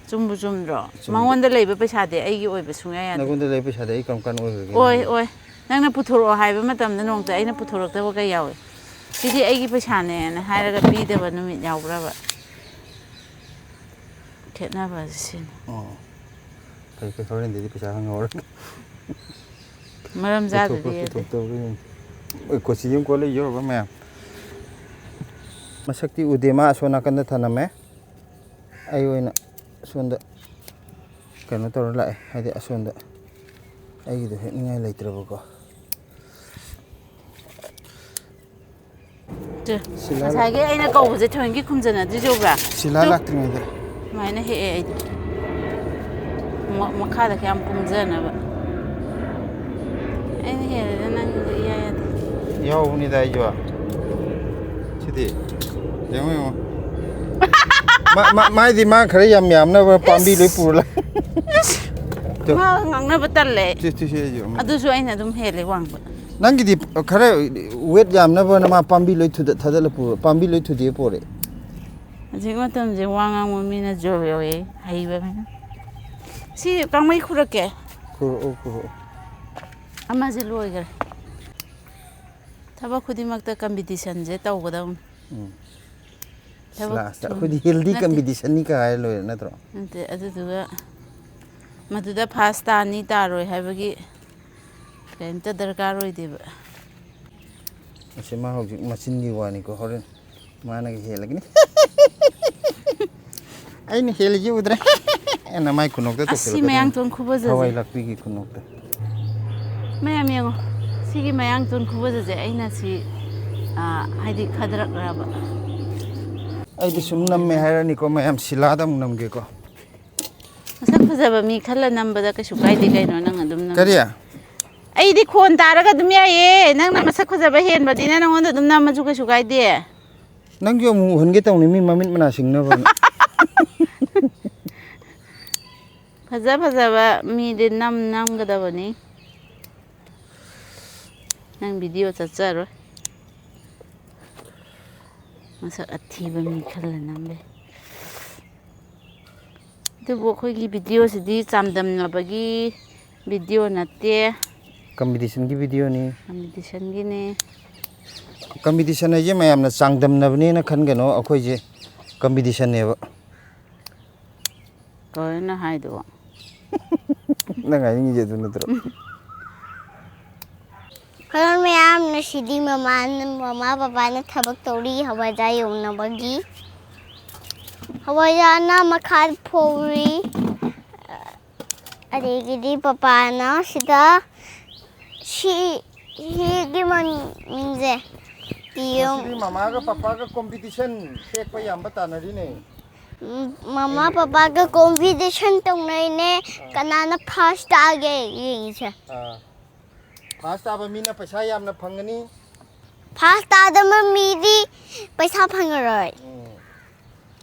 ꯆꯨꯝꯕꯨ ꯆꯨꯝꯗ꯭ꯔꯣ? ꯆꯨꯝꯗꯦ꯫ ꯃꯉꯣꯟꯗ ꯂꯩꯕ ꯄꯩꯁꯥꯗꯤ ꯑꯩꯒꯤ ꯑꯣꯏꯕ ꯁꯨꯡꯌꯥ ꯌꯥꯗꯦ꯫ ꯅꯪꯉꯣꯟꯗ ꯂꯩꯕ ꯄꯩꯁꯥꯗꯤ ꯑꯩ ꯀꯔꯝ ꯀꯥꯟꯗ ꯑꯣꯏꯈ꯭ꯔꯒꯦ ꯑꯣꯏ, ꯅꯪꯒꯤ? ꯑꯣꯏ꯫ ꯅꯪꯅ ꯄꯨꯊꯣꯔꯛꯑꯣ ꯍꯥꯏꯕ ꯃꯇꯝꯗ ꯅꯣꯡꯃꯇ ꯑꯩꯅ ꯄꯨꯊꯣꯔꯛꯇꯕ ꯀꯩ ꯌꯥꯎꯏ? ꯁꯤꯗꯤ ꯑꯩꯒꯤ ꯄꯩꯁꯥꯅꯦꯅ ꯍꯥꯏꯔꯒ ꯄꯤꯗꯕ ꯅꯨꯃꯤꯠ ꯌꯥꯎꯕ꯭ꯔꯕ? ꯈꯦꯠꯅꯕꯁꯦ ꯁꯤꯅꯤ꯫ ꯑꯣ꯫ ꯐꯩ, ꯐꯩ, ꯍꯣꯔꯦꯟꯗꯩꯗꯤ ꯄꯩꯁꯥ ꯍꯪꯍꯧꯔꯒꯦ꯫ ꯃꯔꯝ ꯆꯥꯗ꯭ꯔꯗꯤ ꯄꯨꯊꯣꯛꯄ꯭ꯔꯥ ꯌꯥꯗꯦ꯫ ꯄꯨꯊꯣꯛꯇꯕ꯭ꯔꯥ ꯌꯦꯡꯒꯦ꯫ ꯑꯩ ꯀꯣꯆꯤ ꯑꯃ ꯀꯣꯜꯂ ꯌꯧꯔꯕ ꯃꯌꯥꯝ꯫ ꯃꯁꯛꯇꯤ ꯎꯗꯦ, ꯃꯥ ꯑꯁꯣꯝ ꯅꯥꯀꯟꯗ ꯊꯅꯝꯃꯦ꯫ ꯑꯩ ꯑꯣꯏꯅ ꯁꯣꯝꯗ ꯀꯩꯅꯣ ꯇꯧꯔ ꯂꯥꯛꯑꯦ, ꯍꯥꯏꯗꯤ ꯑꯁꯣꯝꯗ ꯑꯩꯒꯤꯗꯣ ꯍꯦꯛꯅꯤꯡꯉꯥꯏ ꯂꯩꯇ꯭ꯔꯕꯀꯣ꯫ ꯇꯨ, ꯁꯤꯂꯥ ꯂꯥꯛ- ꯉꯁꯥꯏꯒꯤ ꯑꯩꯅ ꯀꯧꯕꯁꯦ ꯊꯑꯣꯏꯀꯤ ꯈꯨꯝꯖꯟꯅꯗ꯭ꯔꯤꯁꯦ ꯎꯕ꯭ꯔꯥ? ꯁꯤꯂꯥ ꯇꯨ, ꯂꯥꯛꯇ꯭ꯔꯤꯉꯩꯗ꯫ ꯁꯨꯃꯥꯏꯅ ꯍꯦꯛꯑꯦ ꯑꯩꯗꯤ꯫ ꯃ-, ꯃꯈꯥꯗ ꯀꯌꯥꯝ ꯀꯨꯝꯖꯅꯕ꯫ ꯑꯩꯅ ꯍꯦꯜꯂꯦꯗ, ꯅꯪꯗꯤ ꯏꯌꯥ ꯌꯥꯗꯦ꯫ ꯌꯥꯎꯕꯅꯤꯗ ꯑꯩꯁꯨ꯫ ꯁꯤꯗꯤ꯫ ꯌꯦꯡꯉꯣ, ꯌꯦꯡꯉꯣ꯫ ꯃꯥ-, ꯃꯥ-, ꯃꯥꯏꯗꯤ ꯃꯥ ꯈꯔ ꯌꯥꯝ ꯌꯥꯝꯅꯕ ꯄꯥꯝꯕꯤ ꯂꯣꯏ ꯄꯨꯔ ꯂꯥꯛ-, ꯇꯨ꯫ ꯃꯥꯒ ꯉꯥꯡꯅꯕ ꯇꯜꯂꯦ꯫ ꯁꯤ, ꯁꯤ, ꯁꯤ, ꯑꯩꯁꯨ ꯑꯃ꯫ ꯑꯗꯨꯁꯨ ꯑꯩꯅ ꯑꯗꯨꯝ ꯍꯦꯜꯂꯦ ꯋꯥꯡꯕ꯫ ꯅꯪꯒꯤꯗꯤ ꯈꯔ weight ꯌꯥꯝꯅꯕꯅ ꯃꯥ ꯄꯥꯝꯕꯤ ꯂꯣꯏ ꯊꯨꯗ-, ꯊꯥꯗꯠꯂ ꯄꯨꯔ-, ꯄꯥꯝꯕꯤ ꯂꯣꯏ ꯊꯨꯗꯦꯛꯑ ꯄꯣꯔꯛꯑꯦ꯫ ꯍꯧꯖꯤꯛ ꯃꯇꯝꯁꯦ ꯋꯥ ꯉꯥꯡꯕ ꯃꯤꯅ ꯖꯣ ꯌꯧꯋꯦ, ꯍꯩꯕ ꯃꯤꯅ꯫ ꯁꯤ ꯀꯥꯡꯃꯩ ꯈꯨꯔꯛꯀꯦ꯫ ꯈꯨꯔꯛꯑꯣ, ꯈꯨꯔꯛꯑꯣ꯫ ꯑꯃꯁꯦ ꯂꯣꯏꯈ꯭ꯔꯦ꯫ ꯊꯕꯛ ꯈꯨꯗꯤꯡꯃꯛꯇ competitionꯁꯦ ꯇꯧꯒꯗꯧꯅꯤ꯫ ꯎꯝ꯫ ꯊꯕꯛ lastꯇ ꯁꯨꯝ ꯑꯩꯈꯣꯏꯗꯤ healthy ꯅꯠꯇꯦ꯫ Competitionꯅꯤ ꯀꯥꯏ ꯂꯣꯏꯔꯦ ꯅꯠꯇ꯭ꯔꯣ? ꯅꯠꯇꯦ, ꯑꯗꯨꯗꯨꯒ ꯃꯗꯨꯗ first ꯇꯥꯅꯤ ꯇꯥꯔꯣꯏ ꯍꯥꯏꯕꯒꯤ ꯀꯔꯤꯝꯇ ꯗꯔꯀꯥꯔ ꯑꯣꯏꯗꯦꯕ꯫ ꯑꯁꯤ ꯃꯥ ꯍꯧꯖꯤꯛ ꯃꯆꯤꯟꯒꯤ ꯋꯥꯅꯤꯀꯣ, ꯍꯣꯔꯦꯟ ꯃꯥꯅꯒ ꯍꯦꯜꯂꯒꯅꯤ꯫ ꯑꯩꯅ ꯍꯦꯜꯂꯤꯁꯤ ꯎꯗ꯭ꯔꯦ꯫ ꯑꯩꯅ ꯃꯥꯏ ꯈꯨꯅꯣꯛꯇ ꯑꯁ, ꯁꯤ ꯇꯧꯁꯤꯜꯂꯛꯀꯗꯣꯏꯅꯤ꯫ ꯃꯌꯥꯡꯇꯣꯟ ꯈꯨꯐꯖꯁꯦ꯫ ꯊꯋꯥꯏ ꯂꯥꯛꯄꯤꯒꯤ ꯈꯨꯅꯣꯛꯇ꯫ ꯃꯌꯥꯝ ꯌꯦꯡꯉꯣ꯫ ꯁꯤꯒꯤ ꯃꯌꯥꯡꯇꯣꯟ ꯈꯨꯐꯖꯁꯦ ꯑꯩꯅ ꯁꯤ, ꯑ, ꯍꯥꯏꯗꯤ ꯈꯗ꯭ꯔꯛꯔꯕ? ꯑꯩꯗꯤ ꯁꯨꯝ ꯅꯝꯃꯦ ꯍꯥꯏꯔꯅꯤꯀꯣ, ꯃꯌꯥꯝ ꯁꯤꯂꯥꯗ ꯑꯃꯨꯛ ꯅꯝꯒꯦꯀꯣ꯫ ꯃꯁꯛ ꯐꯖꯕ ꯃꯤ ꯈꯜꯂ ꯅꯝꯕꯗ ꯀꯩꯁꯨ ꯀꯥꯏꯗꯦ ꯀꯩꯅꯣ, ꯅꯪ ꯑꯗꯨꯝ ꯅꯝ-, ꯀꯔꯤ? ꯑꯩꯗꯤ ꯈꯣꯟ ꯇꯥꯔꯒ ꯑꯗꯨꯝ ꯌꯥꯏꯌꯦ꯫ ꯅꯪꯅ ꯃꯁꯛ ꯐꯖꯕ ꯍꯦꯟꯕꯗꯤꯅ ꯅꯪꯉꯣꯟꯗ ꯑꯗꯨꯝ ꯅꯝꯃꯁꯨ ꯀꯩꯁꯨ ꯀꯥꯏꯗꯦ꯫ ꯅꯪꯁꯨ ꯑꯃꯨꯛ ꯎꯍꯟꯒꯦ ꯇꯧꯅꯤ, ꯃꯤ ꯃꯃꯤꯠ ꯃꯅꯥ ꯁꯤꯡꯅꯕꯅ꯫ ꯐꯖ ꯐꯖꯕ ꯃꯤꯗꯤ ꯅꯝ ꯅꯝꯒꯗꯕꯅꯤ꯫ ꯅꯪ ꯚꯤꯗꯤꯑꯣ ꯆꯠꯆꯔꯣꯏ꯫ ꯃꯁꯛ ꯑꯊꯤꯕ ꯃꯤ ꯈꯜꯂ ꯅꯝꯕꯩ꯫ ꯑꯗꯨꯕꯨ ꯑꯩꯈꯣꯏꯒꯤ ꯚꯤꯗꯤꯑꯣꯁꯤꯗꯤ ꯆꯥꯡꯗꯝꯅꯕꯒꯤ ꯚꯤꯗꯤꯑꯣ ꯅꯠꯇꯦ꯫ ꯀꯝꯄꯤꯇꯤꯁꯟꯒꯤ ꯚꯤꯗꯤꯑꯣꯅꯤ꯫ ꯀꯝꯄꯤꯇꯤꯁꯟꯒꯤꯅꯦ꯫ ꯀꯝꯄꯤꯇꯤꯁꯟ ꯍꯥꯏꯁꯦ ꯃꯌꯥꯝꯅ ꯆꯥꯡꯗꯝꯅꯕꯅꯦꯅ ꯈꯟꯒꯅꯣ, ꯑꯩꯈꯣꯏꯁꯦ ꯀꯝꯄꯤꯇꯤꯁꯟꯅꯦꯕ꯫ ꯀꯃꯥꯏꯅ ꯍꯥꯏꯗꯨꯕꯣ? ꯅꯪ ꯍꯥꯏꯅꯤꯡꯉꯤꯁꯦ ꯑꯗꯨ ꯅꯠꯇ꯭ꯔꯣ? ꯍꯜꯂꯣ ꯃꯌꯥꯝ, ꯉꯁꯤꯗꯤ ꯃꯃꯥ ꯃꯃꯥ ꯕꯕꯥꯅ ꯊꯕꯛ ꯇꯧꯔꯤ ꯍꯋꯥꯏꯖꯥꯔ ꯌꯣꯟꯅꯕꯒꯤ꯫ ꯍꯋꯥꯏꯖꯥꯔꯅ ꯃꯈꯥ ꯐꯧꯔꯤ꯫ ꯑꯗꯒꯤꯗꯤ ꯄꯄꯥꯅ ꯁꯤꯗ ꯁꯤ ꯁꯤꯒꯤ ꯃꯃꯤꯡꯁꯦ ꯄꯤꯌꯨ꯫ ꯉꯁꯤꯗꯤ ꯃꯃꯥꯒ ꯄꯄꯥꯒ ꯀꯣꯝꯄꯤꯇꯤꯁꯟ, ꯍꯦꯛꯄ ꯌꯥꯝꯕ ꯇꯥꯟꯅꯔꯤꯅꯦ꯫ ꯎꯝ, ꯃꯃꯥ ꯄꯄꯥꯒ ꯀꯣꯝꯄꯤꯇꯤꯁꯟ ꯇꯧꯅꯩꯅꯦ꯫ ꯀꯅꯥꯅ ꯐꯥꯔꯁ ꯇꯥꯒꯦ ꯌꯦꯡꯁꯦ꯫ ꯑꯥ꯫ ꯐꯥꯔꯁ ꯇꯥꯕ ꯃꯤꯅ ꯄꯩꯁꯥ ꯌꯥꯝꯅ ꯐꯪꯒꯅꯤ꯫ ꯐꯥꯔꯁ ꯇꯥꯗꯕ ꯃꯤꯗꯤ ꯄꯩꯁꯥ ꯐꯪꯉꯔꯣꯏ꯫ ꯎꯝ꯫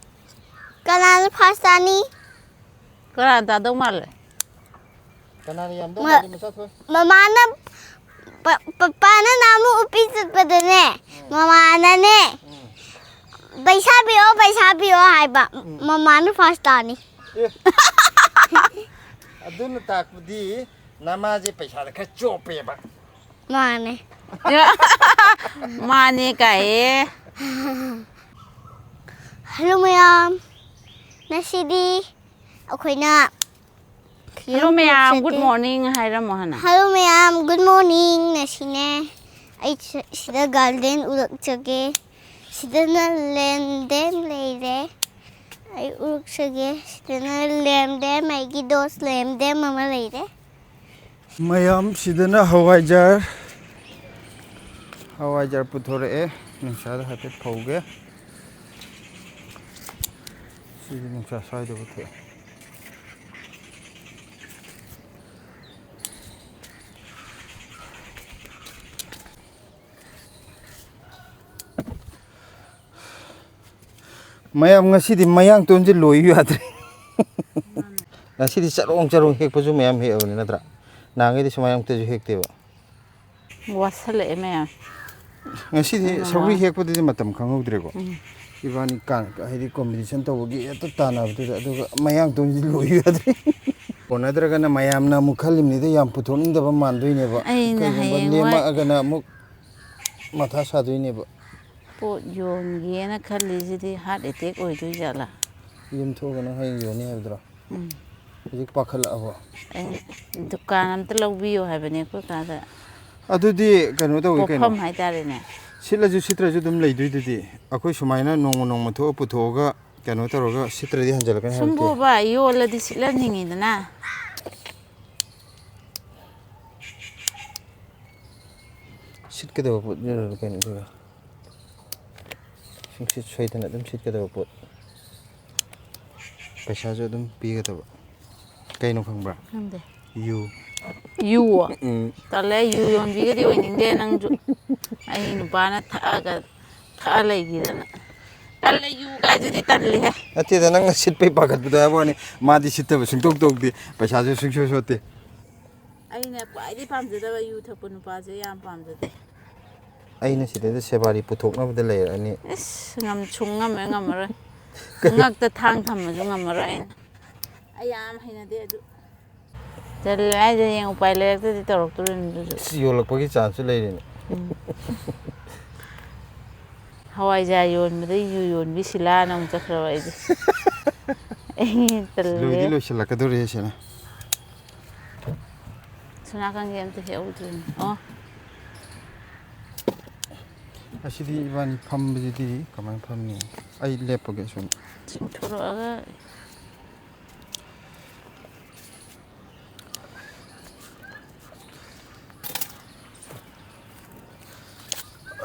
ꯀꯅꯥꯅ ꯐꯥꯔꯁ ꯇꯥꯅꯤ? ꯀꯅꯥ ꯇꯥꯗꯧ ꯃꯥꯜꯂꯦ? ꯀꯅꯥꯅ ꯌꯥꯝꯗꯧ ꯃ- ꯃꯥꯜꯂꯤ, ꯃꯆꯥ ꯊꯣꯏ? ꯃꯃꯥꯅ ꯄ- ꯄꯄꯥꯅ ꯅꯍꯥꯟꯃꯨꯛ ꯎꯄꯤ ꯆꯠꯄꯗꯅꯦ, ꯃꯃꯥꯅꯅꯦ ꯎꯝ꯫ ꯄꯩꯁꯥ ꯄꯤꯌꯣ, ꯄꯩꯁꯥ ꯄꯤꯌꯣ ꯍꯥꯏꯕ꯫ ꯃꯃꯥꯅ ꯐꯥꯔꯁ ꯇꯥꯅꯤ꯫ ꯑꯦ꯫ ꯑꯗꯨꯅ ꯇꯥꯛꯄꯗꯤ ꯅꯃꯥꯁꯦ ꯄꯩꯁꯥꯗ ꯈꯔ ꯆꯣꯞꯄꯦꯕ꯫ ꯃꯥꯅꯦ꯫ ꯃꯥꯅꯦ ꯀꯥꯏꯌꯦ꯫ ꯍꯜꯂꯣ ꯃꯌꯥꯝ, ꯉꯁꯤꯗꯤ ꯑꯩꯈꯣꯏꯅ ꯍꯜꯂꯣ ꯃꯌꯥꯝ, ꯒꯨꯗ ꯃꯣꯔꯅꯤꯡ ꯍꯥꯏꯔꯝꯃꯣ ꯍꯥꯟꯅ꯫ ꯍꯜꯂꯣ ꯃꯌꯥꯝ, ꯒꯨꯗ ꯃꯣꯔꯅꯤꯡ꯫ ꯉꯁꯤꯅꯦ ꯑꯩ ꯁ- ꯁꯤꯗ ꯒꯥꯔꯗꯦꯟ ꯎꯠꯂꯛꯆꯒꯦ꯫ ꯁꯤꯗꯅ ꯂꯦꯝꯗꯦꯝ ꯂꯩꯔꯦ꯫ ꯑꯩ ꯎꯠꯂꯛꯆꯒꯦ꯫ ꯁꯤꯗꯅ ꯂꯦꯝꯗꯦꯝ, ꯑꯩꯒꯤ ꯗꯣꯁ ꯂꯦꯝꯗꯦꯝ ꯑꯃ ꯂꯩꯔꯦ꯫ ꯃꯌꯥꯝ, ꯁꯤꯗꯅ ꯍꯋꯥꯏꯖꯥꯔ, ꯍꯋꯥꯏꯖꯥꯔ ꯄꯨꯊꯣꯔꯛꯑꯦ꯫ ꯅꯨꯡꯁꯥꯗ ꯍꯥꯏꯐꯦꯠ ꯐꯧꯒꯦ꯫ ꯁꯤꯗꯤ ꯅꯨꯡꯁꯥ ꯁ꯭ꯋꯥꯏꯗꯕꯨ ꯊꯣꯛꯑꯦ꯫ ꯃꯌꯥꯝ, ꯉꯁꯤꯗꯤ ꯃꯌꯥꯡ ꯇꯣꯟꯁꯦ ꯂꯣꯏꯌꯨ ꯌꯥꯗ꯭ꯔꯦ꯫ ꯉꯁꯤꯗꯤ ꯆꯔꯣꯡ ꯆꯔꯣꯡ ꯍꯦꯛꯄꯁꯨ ꯃꯌꯥꯝ ꯍꯦꯛꯑꯕꯅꯤ ꯅꯠꯇ꯭ꯔꯥ? ꯅꯍꯥꯟꯈꯩꯗꯤ ꯁꯨꯃꯥꯏꯅ ꯑꯃꯨꯛꯇꯁꯨ ꯍꯦꯛꯇꯦꯕ꯫ ꯋꯥꯁꯜꯂꯛꯑꯦ ꯃꯌꯥꯝ꯫ ꯉꯁꯤꯗꯤ ꯎꯝ꯫ ꯁꯧꯒ꯭ꯔꯤ ꯍꯦꯛꯄꯗꯨꯗꯤ ꯃꯇꯝ ꯈꯪꯍꯧꯗ꯭ꯔꯦꯀꯣ꯫ ꯎꯝ꯫ ꯏꯕꯥꯅꯤ ꯀꯥ-, ꯍꯥꯏꯗꯤ competition ꯇꯧꯕꯒꯤ ꯍꯦꯛꯇ ꯇꯥꯟꯅꯕꯗꯨꯗ, ꯑꯗꯨꯒ ꯃꯌꯥꯡ ꯇꯣꯟꯁꯤ ꯂꯣꯏꯌꯨ ꯌꯥꯗ꯭ꯔꯦ꯫ ꯀꯣꯟꯅꯗ꯭ꯔꯒꯅ ꯃꯌꯥꯝꯅ ꯑꯃꯨꯛ ꯈꯜꯂꯤꯕꯅꯤꯗ ꯌꯥꯝ ꯄꯨꯊꯣꯛꯅꯤꯡꯗꯕ ꯃꯥꯟꯗꯣꯏꯅꯦꯕ꯫ ꯑꯩꯅ ꯀꯩꯒꯨꯝꯕ ꯍꯌꯦꯡꯋꯥꯏ ꯂꯦꯝꯃꯛꯑꯒꯅ ꯑꯃꯨꯛ ꯃꯊꯥ ꯁꯥꯗꯣꯏꯅꯦꯕ꯫ ꯄꯣꯠ ꯌꯣꯟꯒꯦꯅ ꯈꯜꯂꯤꯁꯤꯗꯤ heart attack ꯑꯣꯏꯗꯣꯏ ꯖꯥꯠꯂꯥ? ꯌꯨꯝ ꯊꯣꯛꯑꯒ ꯅꯪ ꯍꯌꯦꯡ ꯌꯣꯟꯅꯤ ꯍꯥꯏꯕꯗꯨꯔꯣ? ꯎꯝ꯫ ꯍꯧꯖꯤꯛ ꯄꯥꯈꯠꯂꯛꯑꯕꯣ? ꯑꯩ ꯗꯨꯀꯥꯟ ꯑꯝꯇ ꯂꯧꯕꯤꯌꯣ ꯍꯥꯏꯕꯅꯦ ꯑꯩꯈꯣꯏ ꯀꯥꯗ꯫ ꯑꯗꯨꯗꯤ ꯀꯩꯅꯣ ꯇꯧꯋꯤ ꯀꯩꯅꯣ꯫ ꯄꯣꯠꯐꯝ ꯍꯥꯏꯇꯥꯔꯦꯅꯦ꯫ ꯁꯤꯠꯂꯁꯨ ꯁꯤꯠꯇ꯭ꯔꯁꯨ ꯑꯗꯨꯝ ꯂꯩꯗꯣꯏꯗꯨꯗꯤ꯫ ꯑꯩꯈꯣꯏ ꯁꯨꯃꯥꯏꯅ ꯅꯣꯡꯃ ꯅꯣꯡꯃ ꯊꯣꯛꯑ ꯄꯨꯊꯣꯛꯑꯒ ꯀꯩꯅꯣ ꯇꯧꯔꯒ ꯁꯤꯠꯇ꯭ꯔꯗꯤ ꯍꯟꯖꯤꯜꯂꯛꯀꯅꯤ ꯍꯥꯏꯕ ꯅꯠꯇꯦ꯫ ꯁꯨꯝꯕꯨꯕ ꯌꯣꯜꯂꯗꯤ ꯁꯤꯠꯍꯟꯅꯤꯡꯉꯤꯗꯅ꯫ ꯁꯤꯠꯀꯗꯕ ꯄꯣꯠ ꯌꯣꯜꯂꯣ ꯀꯩꯅꯣ ꯑꯗꯨꯒ꯫ ꯁꯨꯡꯁꯤꯠ ꯁꯣꯏꯗꯅ ꯑꯗꯨꯝ ꯁꯤꯠꯀꯗꯕ ꯄꯣꯠ꯫ ꯄꯩꯁꯥꯁꯨ ꯑꯗꯨꯝ ꯄꯤꯒꯗꯕ꯫ ꯀꯩꯅꯣ ꯈꯪꯕ꯭ꯔꯥ? ꯈꯪꯗꯦ꯫ ꯌꯨ꯫ ꯌꯨ? ꯎꯝ꯫ ꯇꯜꯂꯦ, ꯌꯨ ꯌꯣꯟꯕꯤꯒꯗꯤ ꯑꯣꯏꯅꯤꯡꯗꯦ ꯅꯪꯁꯨ꯫ ꯑꯩ ꯅꯨꯄꯥꯅ ꯊꯛꯑꯒ, ꯊꯛꯑ ꯂꯩꯈꯤꯗꯅ꯫ ꯇꯜꯂꯦ, ꯌꯨ ꯀꯥꯏꯗꯨꯗꯤ ꯇꯜꯂꯦꯍꯦ꯫ ꯅꯠꯇꯦꯗ, ꯅꯪꯅ ꯁꯤꯠꯄꯩ ꯄꯥꯈꯠꯄꯗꯣ ꯍꯥꯏꯕ ꯋꯥꯅꯤ, ꯃꯥꯗꯤ ꯁꯤꯠꯇꯕ ꯁꯨꯡꯇꯧ ꯇꯧꯗꯦ, ꯄꯩꯁꯥꯁꯨ ꯁꯨꯡꯁꯣꯏ ꯁꯣꯠꯇꯦ꯫ ꯑꯩꯅ ꯈ꯭ꯋꯥꯏꯗꯒꯤ ꯄꯥꯝꯖꯗꯕ ꯌꯨ ꯊꯛꯄ ꯅꯨꯄꯥꯁꯦ ꯌꯥꯝ ꯄꯥꯝꯖꯗꯦ꯫ ꯑꯩꯅ ꯁꯤꯗꯩꯗ ꯁꯦꯕꯥꯔꯤ ꯄꯨꯊꯣꯛꯅꯕꯗ ꯂꯩꯔꯛꯑꯅꯤ꯫ ꯏꯁ, ꯉꯝ-, ꯁꯨꯡ ꯉꯝꯃꯦ, ꯉꯝꯃꯔꯣꯏ꯫ ꯉꯛꯇ ꯊꯥꯡ ꯊꯝꯃꯁꯨ ꯉꯝꯃꯔꯣꯏ ꯑꯩꯅ꯫ ꯑꯩ ꯌꯥꯝ ꯍꯩꯅꯗꯦ ꯑꯗꯨ꯫ ꯇꯜꯂꯦ ꯍꯥꯏꯁꯦ, ꯍꯌꯦꯡ ꯎꯄꯥꯏ ꯂꯩꯔꯛꯇ꯭ꯔꯗꯤ ꯇꯧꯔꯛꯇꯣꯔꯤꯕꯅꯤ ꯑꯗꯨꯁꯨ꯫ ꯏꯁ, ꯌꯣꯜꯂꯛꯄꯒꯤ ꯆꯥꯟꯁꯁꯨ ꯂꯩꯔꯤꯅꯦ꯫ ꯎꯝ꯫ ꯍꯋꯥꯏꯖꯥꯔ ꯌꯣꯟꯕꯗ ꯌꯨ ꯌꯣꯟꯕꯤ ꯁꯤꯂꯥꯅ ꯑꯃꯨꯛ ꯆꯠꯈ꯭ꯔꯕ ꯑꯩꯗꯤ꯫ ꯑꯩ ꯇꯜꯂꯦ꯫ ꯂꯣꯏꯗꯤ ꯂꯣꯏꯁꯤꯜꯂꯛꯀꯗꯧꯔꯦ ꯁꯤꯅ꯫ ꯁꯣꯝ ꯅꯥꯀꯟꯒꯤ ꯑꯝꯇ ꯍꯦꯛꯍꯧꯗ꯭ꯔꯤꯅꯦ꯫ ꯑꯣ꯫ ꯑꯁꯤꯗꯤ ꯏꯕꯥꯅꯤ ꯐꯝꯕꯁꯤꯗꯤ ꯀꯃꯥꯏꯅ ꯐꯝꯅꯤ? ꯑꯩ ꯂꯦꯞꯄꯒꯦ ꯁꯨꯝ꯫ ꯆꯤꯡꯊꯣꯔꯛꯑꯒ꯫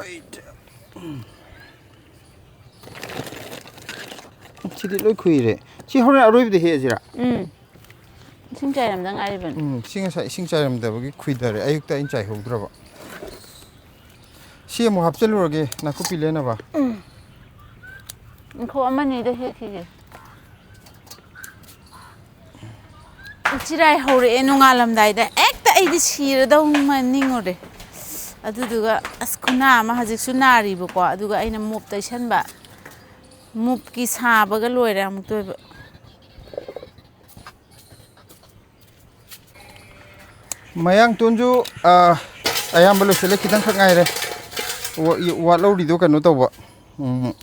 ꯑꯩ ꯁꯤꯗꯤ ꯂꯣꯏ ꯈꯨꯏꯔꯦ꯫ ꯁꯤ ꯍꯣꯔꯦꯟ ꯑꯔꯣꯏꯕꯗ ꯍꯦꯛꯑꯁꯤꯔꯥ? ꯎꯝ꯫ ꯏꯁꯤꯡ ꯆꯥꯏꯔꯝꯗ ꯉꯥꯏꯔꯤꯕꯅꯤ꯫ ꯎꯝ, ꯁꯤ ꯉꯁꯥꯏ ꯏꯁꯤꯡ ꯆꯥꯏꯔꯝꯗꯕꯒꯤ ꯈꯨꯏꯗꯔꯦ꯫ ꯑꯌꯨꯛꯇ ꯑꯩꯅ ꯆꯥꯏꯍꯧꯗ꯭ꯔꯕ꯫ ꯁꯤ ꯑꯃꯨꯛ ꯍꯥꯞꯆꯤꯜꯂꯨꯔꯒꯦ ꯅꯥꯀꯨꯞꯄꯤ ꯂꯦꯟꯅꯕ꯫ ꯎꯝ꯫ ꯏꯪꯈꯣꯛ ꯑꯃꯅꯤꯗ ꯍꯦꯛꯈꯤꯒꯦ꯫ ꯆꯤꯔꯥꯏ ꯍꯧꯔꯛꯑꯦ ꯅꯣꯡꯉꯥꯜꯂꯝꯗꯥꯏꯗ꯫ ꯍꯦꯛꯇ ꯑꯩꯗꯤ ꯁꯤꯔꯗꯧ ꯅꯤꯡꯉꯨꯔꯦ꯫ ꯑꯗꯨꯗꯨꯒ ꯑꯁ, ꯈꯨꯅꯥ ꯑꯃ ꯍꯧꯖꯤꯛꯁꯨ ꯅꯥꯔꯤꯕꯀꯣ꯫ ꯑꯗꯨꯒ ꯑꯩꯅ ꯃꯣꯞ ꯇꯩꯁꯟꯕ꯫ ꯃꯣꯞꯀꯤ ꯁꯥꯕꯒ ꯂꯣꯏꯔꯦ ꯑꯃꯨꯛꯇꯣꯏꯕ꯫ ꯃꯌꯥꯡꯇꯣꯟꯁꯨ, ꯑ, ꯑꯌꯥꯝꯕ ꯂꯣꯏꯁꯤꯜꯂꯦ, ꯈꯤꯇꯪꯈꯛ ꯉꯥꯏꯔꯦ꯫ ꯋꯥ-, ꯋꯥꯠꯍꯧꯔꯤꯗꯣ ꯀꯩꯅꯣ ꯇꯧꯕ, ꯎꯝ,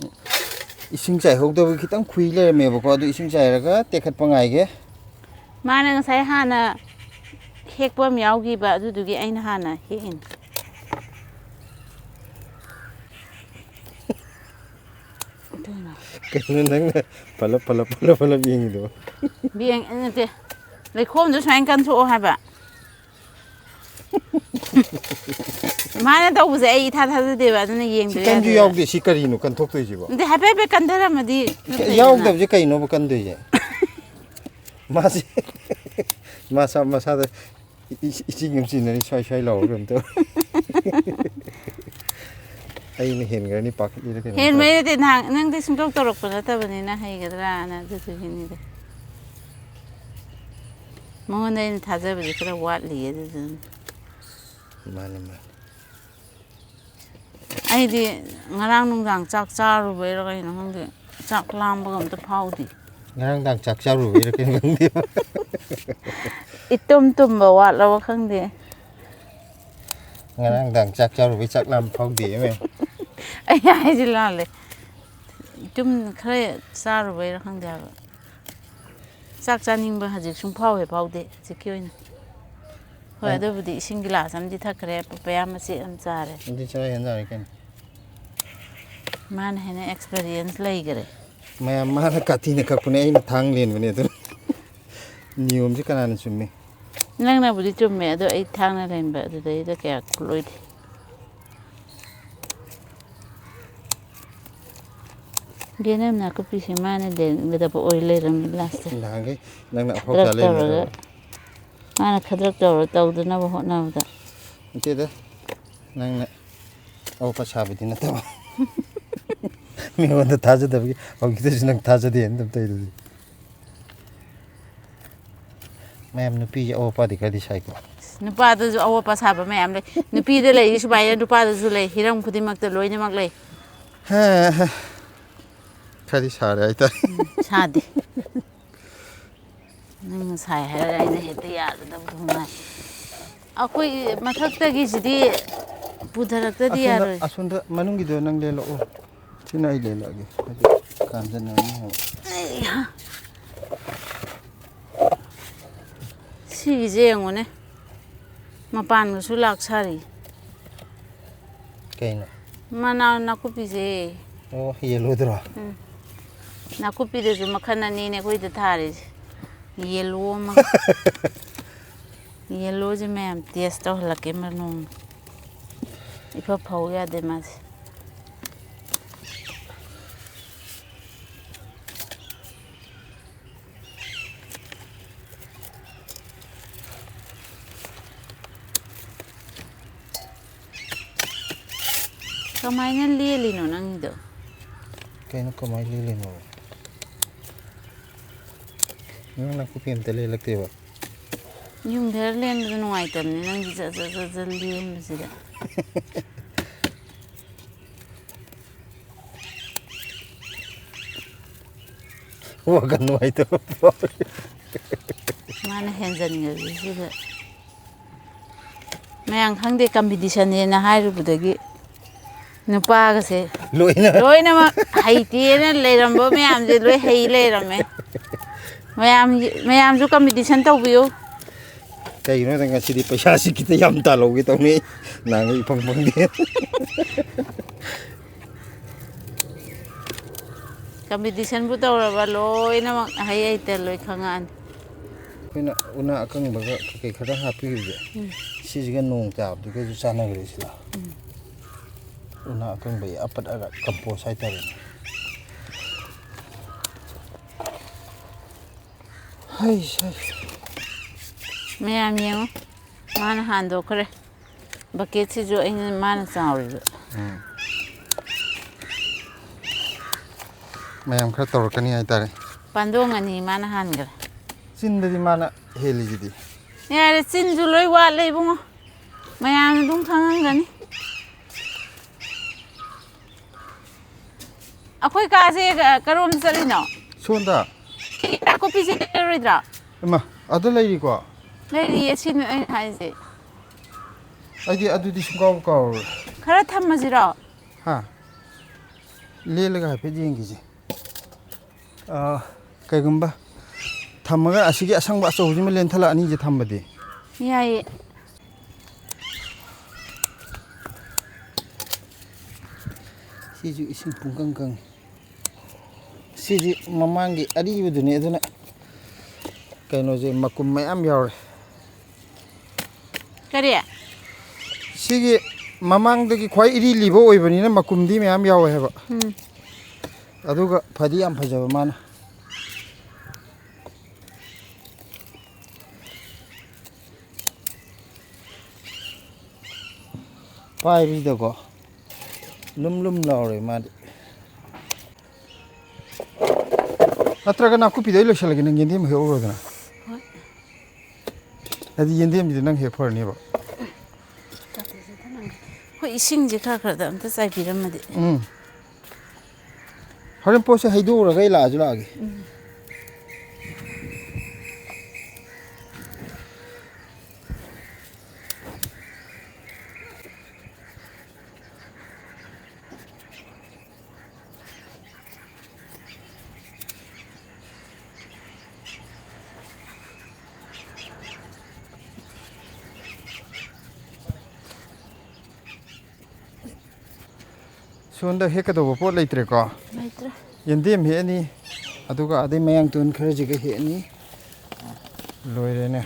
ꯏꯁꯤꯡ ꯆꯥꯏꯍꯧꯗꯕꯒꯤ ꯈꯤꯇꯪ ꯈꯨꯏ ꯂꯩꯔꯝꯃꯦꯕꯀꯣ, ꯑꯗꯨ ꯏꯁꯤꯡ ꯆꯥꯏꯔꯒ ꯇꯦꯛꯈꯠꯄ ꯉꯥꯏꯒꯦ꯫ ꯃꯥꯅ ꯉꯁꯥꯏ ꯍꯥꯟꯅ ꯍꯦꯛꯄ ꯑꯃ ꯌꯥꯎꯈꯤꯕ, ꯑꯗꯨꯗꯨꯒꯤ ꯑꯩꯅ ꯍꯥꯟꯅ ꯍꯦꯛꯏꯅꯤ꯫ ꯑꯗꯨꯅ ꯀꯩꯅꯣ ꯅꯪꯅ ꯄꯜꯂꯞ, ꯄꯜꯂꯞ, ꯄꯜꯂꯞ, ꯄꯜꯂꯞ ꯌꯦꯡꯉꯤꯗꯨꯕꯣ? ꯕꯦꯡ ꯅꯠꯇꯦ, ꯂꯩꯈꯣꯝꯗꯣ ꯁꯨꯃꯥꯏꯅ ꯀꯟꯊꯣꯛꯑꯣ ꯍꯥꯏꯕ꯫ ꯃꯥꯅ ꯇꯧꯕꯁꯦ ꯑꯩ ꯏꯊꯥ ꯊꯥꯖꯗꯦꯕ, ꯑꯗꯨꯅ ꯁꯤ ꯌꯦꯡꯗꯕ ꯀꯟꯁꯨ ꯌꯥꯗꯦꯕ꯫ ꯌꯥꯎꯗꯦ꯫ ꯁꯤ ꯀꯔꯤꯅꯣ ꯀꯟꯊꯣꯛꯇꯣꯏꯁꯤꯕꯣ? ꯅꯠꯇꯦ, ꯍꯥꯏꯐꯦꯠ ꯍꯥꯏꯐꯦꯠ ꯀꯟꯊꯔꯝꯃꯗꯤ ꯈꯔ ꯐꯩꯗꯅ꯫ ꯌꯥꯎꯗꯕꯁꯦ ꯀꯩꯅꯣꯕ ꯀꯟꯗꯣꯏꯁꯦ? ꯃꯥꯁꯦ ꯃꯁꯥ ꯃꯁꯥꯗ ꯏ-, ꯏ-, ꯏꯆꯤꯡ ꯑꯃ ꯆꯤꯡꯅꯔꯤ, ꯁ꯭ꯋꯥꯏ ꯁ꯭ꯋꯥꯏ ꯂꯥꯎꯔꯒ ꯑꯝꯇ꯫ ꯑꯩꯅ ꯍꯦꯟꯈ꯭ꯔꯅꯤ, ꯄꯥꯈꯠꯂꯤꯔ ꯀꯩꯅꯣꯝ ꯇꯧꯔꯦ꯫ ꯍꯦꯟꯕꯩ ꯅꯠꯇꯦ, ꯅꯍꯥꯟ ꯅꯪꯗꯤ ꯁꯨꯡꯇꯧ ꯇꯧꯔꯛꯄ ꯅꯠꯇꯕꯅꯤꯅ ꯍꯩꯒꯗ꯭ꯔꯥꯅ ꯑꯗꯨꯗꯨꯒꯤꯅꯤꯗ꯫ ꯃꯉꯣꯟꯗ ꯑꯩꯅ ꯊꯥꯖꯕꯁꯦ ꯈꯔ ꯋꯥꯠꯂꯤꯌꯦ, ꯑꯗꯨꯗꯨꯅ꯫ ꯃꯥꯅꯤ, ꯃꯥꯅꯤ꯫ ꯑꯩꯗꯤ ꯉꯔꯥꯡ ꯅꯨꯡꯗꯥꯡ ꯆꯥꯛ ꯆꯥꯔꯨꯕꯩꯔꯥ ꯀꯩꯅꯣ ꯈꯪꯗꯦ, ꯆꯥꯛ ꯂꯥꯝꯕꯒ ꯑꯝꯇ ꯐꯥꯎꯗꯦ꯫ ꯉꯔꯥꯡ ꯅꯨꯡꯗꯥꯡ ꯆꯥꯛ ꯆꯥꯔꯨꯕꯩꯔꯥ ꯀꯩꯅꯣ ꯈꯪꯗꯦ꯫ ꯏꯇꯨꯝ ꯇꯨꯝꯕ ꯋꯥꯠꯂꯕ ꯈꯪꯗꯦ꯫ ꯉꯔꯥꯡ ꯅꯨꯡꯗꯥꯡ ꯆꯥꯛ ꯆꯥꯔꯨꯕꯩ ꯆꯥꯛ ꯂꯥꯝꯕ ꯐꯥꯎꯗꯦ, ꯃꯦꯝ꯫ ꯑꯩ ꯍꯥꯏꯁꯦ ꯂꯥꯜꯂꯦ꯫ ꯏꯇꯨꯝ ꯈꯔ ꯆꯥꯔꯨꯕꯩꯔꯥ ꯈꯪꯗꯦ ꯍꯥꯏꯕ꯫ ꯆꯥꯛ ꯆꯥꯅꯤꯡꯕ ꯍꯧꯖꯤꯛ ꯁꯨꯡꯐꯥꯎ ꯍꯦꯛ ꯐꯥꯎꯗꯦ ꯍꯧꯖꯤꯛꯀꯤ ꯑꯣꯏꯅ꯫ ꯍꯣꯏ, ꯑꯩ ꯑꯗꯨꯕꯨꯗꯤ ꯏꯁꯤꯡ ꯒꯤꯂꯥꯁ ꯑꯃꯗꯤ ꯊꯛꯈ꯭ꯔꯦ, ꯄꯄꯌꯥ ꯃꯆꯦꯠ ꯑꯃ ꯆꯥꯔꯦ꯫ ꯑꯗꯨꯗꯤ ꯆꯔꯥ ꯍꯦꯟ ꯌꯥꯔꯦ ꯀꯩꯅꯣ꯫ ꯃꯥꯅ ꯍꯦꯟꯅ experience ꯂꯩꯈꯔꯦ꯫ ꯃꯌꯥꯝ ꯃꯥꯅ ꯀꯥꯇꯤꯅ ꯀꯛꯄꯅꯦ, ꯑꯩꯅ ꯊꯥꯡ ꯂꯦꯟꯕꯅꯦ꯫ ꯑꯗꯨ ꯅꯤꯌꯣꯝꯁꯦ ꯀꯅꯥꯅ ꯆꯨꯝꯃꯤ? ꯅꯪꯅꯕꯨꯗꯤ ꯆꯨꯝꯃꯦ, ꯑꯗꯣ ꯑꯩ ꯊꯥꯡꯅ ꯂꯦꯟꯕ ꯑꯗꯨꯗꯩꯗ ꯀꯌꯥ ꯈꯨꯠꯂꯣꯏꯗꯦ꯫ ꯌꯦꯅꯝ ꯅꯥꯀꯨꯞꯄꯤꯁꯦ ꯃꯥꯅ ꯂꯦꯟꯒꯗꯕ ꯑꯣꯏ ꯂꯩꯔꯝꯃꯤ ꯂꯥꯁꯇ꯫ ꯅꯍꯥꯟꯈꯩ ꯅꯪꯅ ꯑꯐꯥꯎ ꯈꯗ꯭ꯔꯛ ꯁꯥ ꯇꯧꯔꯒ, ꯂꯩꯔꯝꯃꯤꯗꯣ꯫ ꯃꯥꯅ ꯈꯗ꯭ꯔꯛ ꯇꯧꯔ ꯇꯧꯗꯅꯕ ꯍꯣꯠꯅꯕꯗ꯫ ꯅꯠꯇꯦꯗ, ꯅꯪꯅ ꯑꯣꯛꯄ ꯁꯥꯕꯗꯤ ꯅꯠꯇꯕ꯫ ꯃꯤꯉꯣꯟꯗ ꯊꯥꯖꯗꯕꯒꯤ ꯍꯧꯖꯤꯛꯇꯁꯨ ꯅꯪ ꯊꯥꯖꯗꯦꯅ ꯑꯗꯨꯝ ꯇꯧꯔꯤꯗꯨꯗꯤ꯫ ꯃꯌꯥꯝ ꯅꯨꯄꯤꯁꯦ ꯑꯋꯣꯠꯄꯗꯤ ꯈꯔꯗꯤ ꯁꯥꯏꯀꯣ꯫ ꯅꯨꯄꯥꯗꯁꯨ ꯑꯋꯣꯠꯄ ꯁꯥꯕ ꯃꯌꯥꯝ ꯂꯩ꯫ ꯅꯨꯄꯤꯗ ꯂꯩꯔꯤ ꯁꯨꯃꯥꯏꯅ ꯅꯨꯄꯥꯗꯁꯨ ꯂꯩ, ꯍꯤꯔꯝ ꯈꯨꯗꯤꯡꯃꯛꯇ ꯂꯣꯏꯅꯃꯛ ꯂꯩ꯫ ꯍꯦ, ꯈꯔꯗꯤ ꯁꯥꯔꯦ ꯍꯥꯏꯇꯥꯔꯦ꯫ ꯎꯝ, ꯁꯥꯗꯦ꯫ ꯅꯪꯅ ꯁꯥꯏ ꯍꯥꯏꯔꯒ ꯑꯩꯅ ꯍꯦꯛꯇ ꯌꯥꯗꯅꯕ ꯉꯥꯏ꯫ ꯑꯩꯈꯣꯏ ꯃꯊꯛꯇꯒꯤꯁꯤꯗꯤ ꯄꯨꯊꯔꯛꯇꯗꯤ ꯑꯁꯣꯝꯗ, ꯌꯥꯔꯣꯏ꯫ ꯑꯁꯣꯝꯗ ꯃꯅꯨꯡꯒꯤꯗꯣ ꯅꯪ ꯂꯦꯜꯂꯛꯑꯣ꯫ ꯁꯤꯅ ꯑꯩ ꯂꯦꯜꯂꯛꯑꯒꯦ꯫ ꯍꯥꯏꯗꯤ ꯀꯥꯟꯁꯤꯟꯅꯔꯅꯤ ꯍꯥꯏꯕ꯫ ꯑꯩꯍꯥ꯫ ꯁꯤꯒꯤꯁꯦ ꯌꯦꯡꯉꯨꯅꯦ꯫ ꯃꯄꯥꯟꯒꯁꯨ ꯂꯥꯛ ꯁꯥꯔꯤ꯫ ꯀꯩꯅꯣ? ꯃꯅꯥ ꯅꯥꯀꯨꯞꯄꯤꯁꯦ꯫ ꯑꯣ, ꯌꯦꯜꯂꯣꯗꯨꯔꯣ? ꯎꯝ꯫ ꯅꯥꯀꯨꯞꯄꯤꯗꯁꯨ ꯃꯈꯜ ꯑꯅꯤꯅꯦ ꯑꯩꯈꯣꯏꯗ ꯊꯥꯔꯤꯁꯦ꯫ ꯌꯦꯜꯂꯣ ꯑꯃꯒ꯫ ꯌꯦꯜꯂꯣꯁꯦ ꯃꯌꯥꯝ ꯇꯦꯁ ꯇꯧꯍꯜꯂꯛꯀꯦ ꯃꯔ ꯅꯣꯡꯃ꯫ ꯏꯐ ꯐꯧ ꯌꯥꯗꯦ ꯃꯥꯁꯦ꯫ ꯀꯃꯥꯏꯅ ꯂꯦꯜꯂꯤꯅꯣ ꯅꯪꯒꯤꯗꯣ? ꯀꯩꯅꯣ ꯀꯃꯥꯏꯅ ꯂꯦꯜꯂꯤꯅꯣ? ꯅꯪ ꯅꯥꯀꯨꯞꯄꯤ ꯑꯝꯇ ꯂꯦꯜꯂꯛꯇꯦꯕ? ꯌꯨꯝꯗ ꯂꯦꯟꯕꯗꯣ ꯅꯨꯡꯉꯥꯏꯇꯕꯅꯤ, ꯅꯪꯗꯤ ꯖꯠ ꯖꯠ ꯖꯠ ꯖꯠ ꯂꯦꯟꯕꯁꯤꯗ꯫ ꯋꯥꯈꯜ ꯅꯨꯡꯉꯥꯏꯇꯕ ꯐꯥꯎꯋꯤ꯫ ꯃꯥꯅ ꯍꯦꯟꯖꯟꯈ꯭ꯔꯕꯁꯤꯗ꯫ ꯃꯌꯥꯝ ꯈꯪꯗꯦ, ꯀꯝꯄꯤꯇꯤꯁꯟꯅꯦꯅ ꯍꯥꯏꯔꯨꯕꯗꯒꯤ ꯅꯨꯄꯥꯒꯁꯦ ꯂꯣꯏꯅ꯫ ꯂꯣꯏꯅꯃꯛ ꯍꯩꯇꯦꯅ ꯂꯩꯔꯝꯕ ꯃꯌꯥꯝꯁꯦ ꯂꯣꯏ ꯍꯩ ꯂꯩꯔꯝꯃꯦ꯫ ꯃꯌꯥꯝꯒꯤ, ꯃꯌꯥꯝꯁꯨ ꯀꯝꯄꯤꯇꯤꯁꯟ ꯇꯧꯕꯤꯌꯨ꯫ ꯀꯩꯒꯤꯅꯣꯗ ꯉꯁꯤꯗꯤ ꯄꯩꯁꯥꯁꯤ ꯈꯤꯇ ꯌꯥꯝ ꯇꯥꯜꯍꯧꯒꯦ ꯇꯧꯅꯤ, ꯅꯍꯥꯟꯒꯩ ꯏꯐꯪ ꯐꯪꯗꯦ꯫ ꯀꯝꯄꯤꯇꯤꯁꯟꯕꯨ ꯇꯧꯔꯕ ꯂꯣꯏꯅꯃꯛ ꯑꯍꯩ ꯍꯩꯇ ꯂꯣꯏ ꯈꯪꯉꯛꯑꯅꯤ꯫ ꯑꯩꯈꯣꯏꯅ ꯎꯅꯥ ꯑꯀꯪꯕꯒ ꯀꯩꯀꯩ ꯈꯔ ꯍꯥꯞꯄꯤꯕꯁꯦ, ꯎꯝ꯫ ꯁꯤꯁꯤꯒ ꯅꯣꯡ ꯇꯥꯕꯗꯨꯒꯁꯨ ꯆꯥꯟꯅꯈ꯭ꯔꯦ ꯁꯤꯗ꯫ ꯎꯝ꯫ ꯎꯅꯥ ꯑꯀꯪꯕꯒꯤ ꯑꯄꯠ ꯑꯔꯥꯛ ꯀꯝꯄꯣꯁ ꯍꯥꯏꯇꯥꯔꯦꯅꯦ꯫ ꯍꯩꯁ, ꯍꯩꯁ꯫ ꯃꯌꯥꯝ ꯌꯦꯡꯉꯨ, ꯃꯥꯅ ꯍꯥꯟꯗꯣꯛꯈ꯭ꯔꯦ꯫ ꯕꯛꯀꯦꯠꯁꯤꯁꯨ ꯑꯩꯅ, ꯃꯥꯅ ꯆꯥꯎꯔꯤꯕ꯫ ꯎꯝ꯫ ꯃꯌꯥꯝ ꯈꯔ ꯇꯧꯔꯛꯀꯅꯤ ꯍꯥꯏꯇꯥꯔꯦ꯫ ꯄꯥꯟꯗꯣꯡ ꯑꯅꯤ ꯃꯥꯅ ꯍꯥꯟꯈ꯭ꯔꯦ꯫ ꯆꯤꯟꯗꯗꯤ ꯃꯥꯅ ꯍꯦꯜꯂꯤꯁꯤꯗꯤ꯫ ꯌꯥꯔꯦ, ꯆꯤꯟꯁꯨ ꯂꯣꯏ ꯋꯥꯠꯂꯦ ꯏꯕꯨꯡꯉꯣ, ꯃꯌꯥꯝꯅ ꯑꯗꯨꯝ ꯈꯪꯉꯝꯒꯅꯤ꯫ ꯑꯩꯈꯣꯏ ꯀꯥꯁꯦ ꯀ-, ꯀꯔꯣꯝ ꯆꯠꯂꯤꯅꯣ? ꯁꯣꯝꯗ꯫ ꯅꯥꯀꯨꯞꯄꯤꯁꯦ ꯂꯩꯔꯔꯣꯏꯗ꯭ꯔꯣ? ꯏꯃꯥ, ꯑꯗ ꯂꯩꯔꯤꯀꯣ? ꯂꯩꯔꯤꯌꯦ, ꯁꯤꯅꯦ ꯑꯩꯅ ꯍꯥꯏꯁꯦ꯫ ꯑꯩꯗꯤ ꯑꯗꯨꯗꯤ ꯁꯨꯡꯀꯥꯎ ꯀꯥꯎꯔꯣꯏ꯫ ꯈꯔ ꯊꯝꯃꯁꯤꯔꯣ? ꯍꯥ? ꯂꯦꯜꯂꯒ ꯍꯥꯏꯐꯦꯠ ꯌꯦꯡꯈꯤꯁꯦ꯫ ꯑꯥ, ꯀꯩꯒꯨꯝꯕ ꯊꯝꯃꯒ ꯑꯁꯤꯒꯤ ꯑꯁꯪꯕ ꯑꯆꯧꯕꯁꯤꯃ ꯂꯦꯟꯊꯠꯂꯛꯑꯅꯤꯁꯦ ꯊꯝꯕꯗꯤ꯫ ꯌꯥꯏꯌꯦ꯫ ꯁꯤꯁꯨ ꯏꯁꯤꯡ ꯄꯨꯡꯀꯪ ꯀꯪꯉꯤ꯫ ꯁꯤꯗꯤ ꯃꯃꯥꯡꯒꯤ ꯑꯔꯤꯕꯗꯨꯅꯤ, ꯑꯗꯨꯅ ꯀꯩꯅꯣꯁꯦ ꯃꯀꯨꯝ ꯃꯌꯥꯝ ꯌꯥꯎꯔꯦ꯫ ꯀꯔꯤ? ꯁꯤꯒꯤ ꯃꯃꯥꯡꯗꯒꯤ ꯈ꯭ꯋꯥꯏ ꯏꯔꯤ ꯂꯤꯕ ꯑꯣꯏꯕꯅꯤꯅ ꯃꯀꯨꯝꯗꯤ ꯃꯌꯥꯝ ꯌꯥꯎꯋꯦ ꯍꯥꯏꯕ꯫ ꯎꯝ꯫ ꯑꯗꯨꯒ ꯐꯗꯤ ꯌꯥꯝ ꯐꯖꯕ ꯃꯥꯅ꯫ ꯄꯥꯏꯕꯁꯤꯗꯀꯣ ꯂꯨꯝ ꯂꯨꯝ ꯂꯥꯎꯔꯦ ꯃꯥꯗꯤ꯫ ꯅꯠꯇ꯭ꯔꯒ ꯅꯥꯀꯨꯞꯄꯤꯗ ꯑꯩ ꯂꯣꯏꯁꯤꯜꯂꯒꯦ, ꯅꯪ ꯌꯦꯟꯗꯦꯝ ꯍꯦꯛꯎꯔꯣꯗꯅ꯫ ꯍꯣꯏ꯫ ꯑꯗꯨꯗꯤ ꯌꯦꯟꯗꯦꯝꯁꯤꯗꯤ ꯅꯪ ꯍꯦꯛ ꯐꯔꯅꯦꯕ꯫ ꯍꯣꯏ, ꯏꯁꯤꯡꯁꯦ ꯈꯔ ꯈꯔꯗ ꯑꯝꯇ ꯆꯥꯏꯕꯤꯔꯝꯃꯗꯤ꯫ ꯎꯝ꯫ ꯍꯣꯔꯦꯟ ꯄꯣꯠꯁꯦ ꯍꯩꯗꯣꯛꯎꯔꯒ ꯑꯩ ꯂꯥꯛꯑꯁꯨ ꯂꯥꯛꯑꯒꯦ꯫ ꯎꯝ꯫ ꯁꯣꯝꯗ ꯍꯦꯛꯀꯗꯧꯕ ꯄꯣꯠ ꯂꯩꯇ꯭ꯔꯦꯀꯣ? ꯂꯩꯇ꯭ꯔꯦ꯫ ꯌꯦꯟꯗꯦꯝ ꯍꯦꯛꯑꯅꯤ, ꯑꯗꯨꯒ ꯑꯗꯩ ꯃꯌꯥꯡꯇꯣꯟ ꯈꯔꯁꯤꯒ ꯍꯦꯛꯑꯅꯤ꯫ ꯂꯣꯏꯔꯦꯅꯦ꯫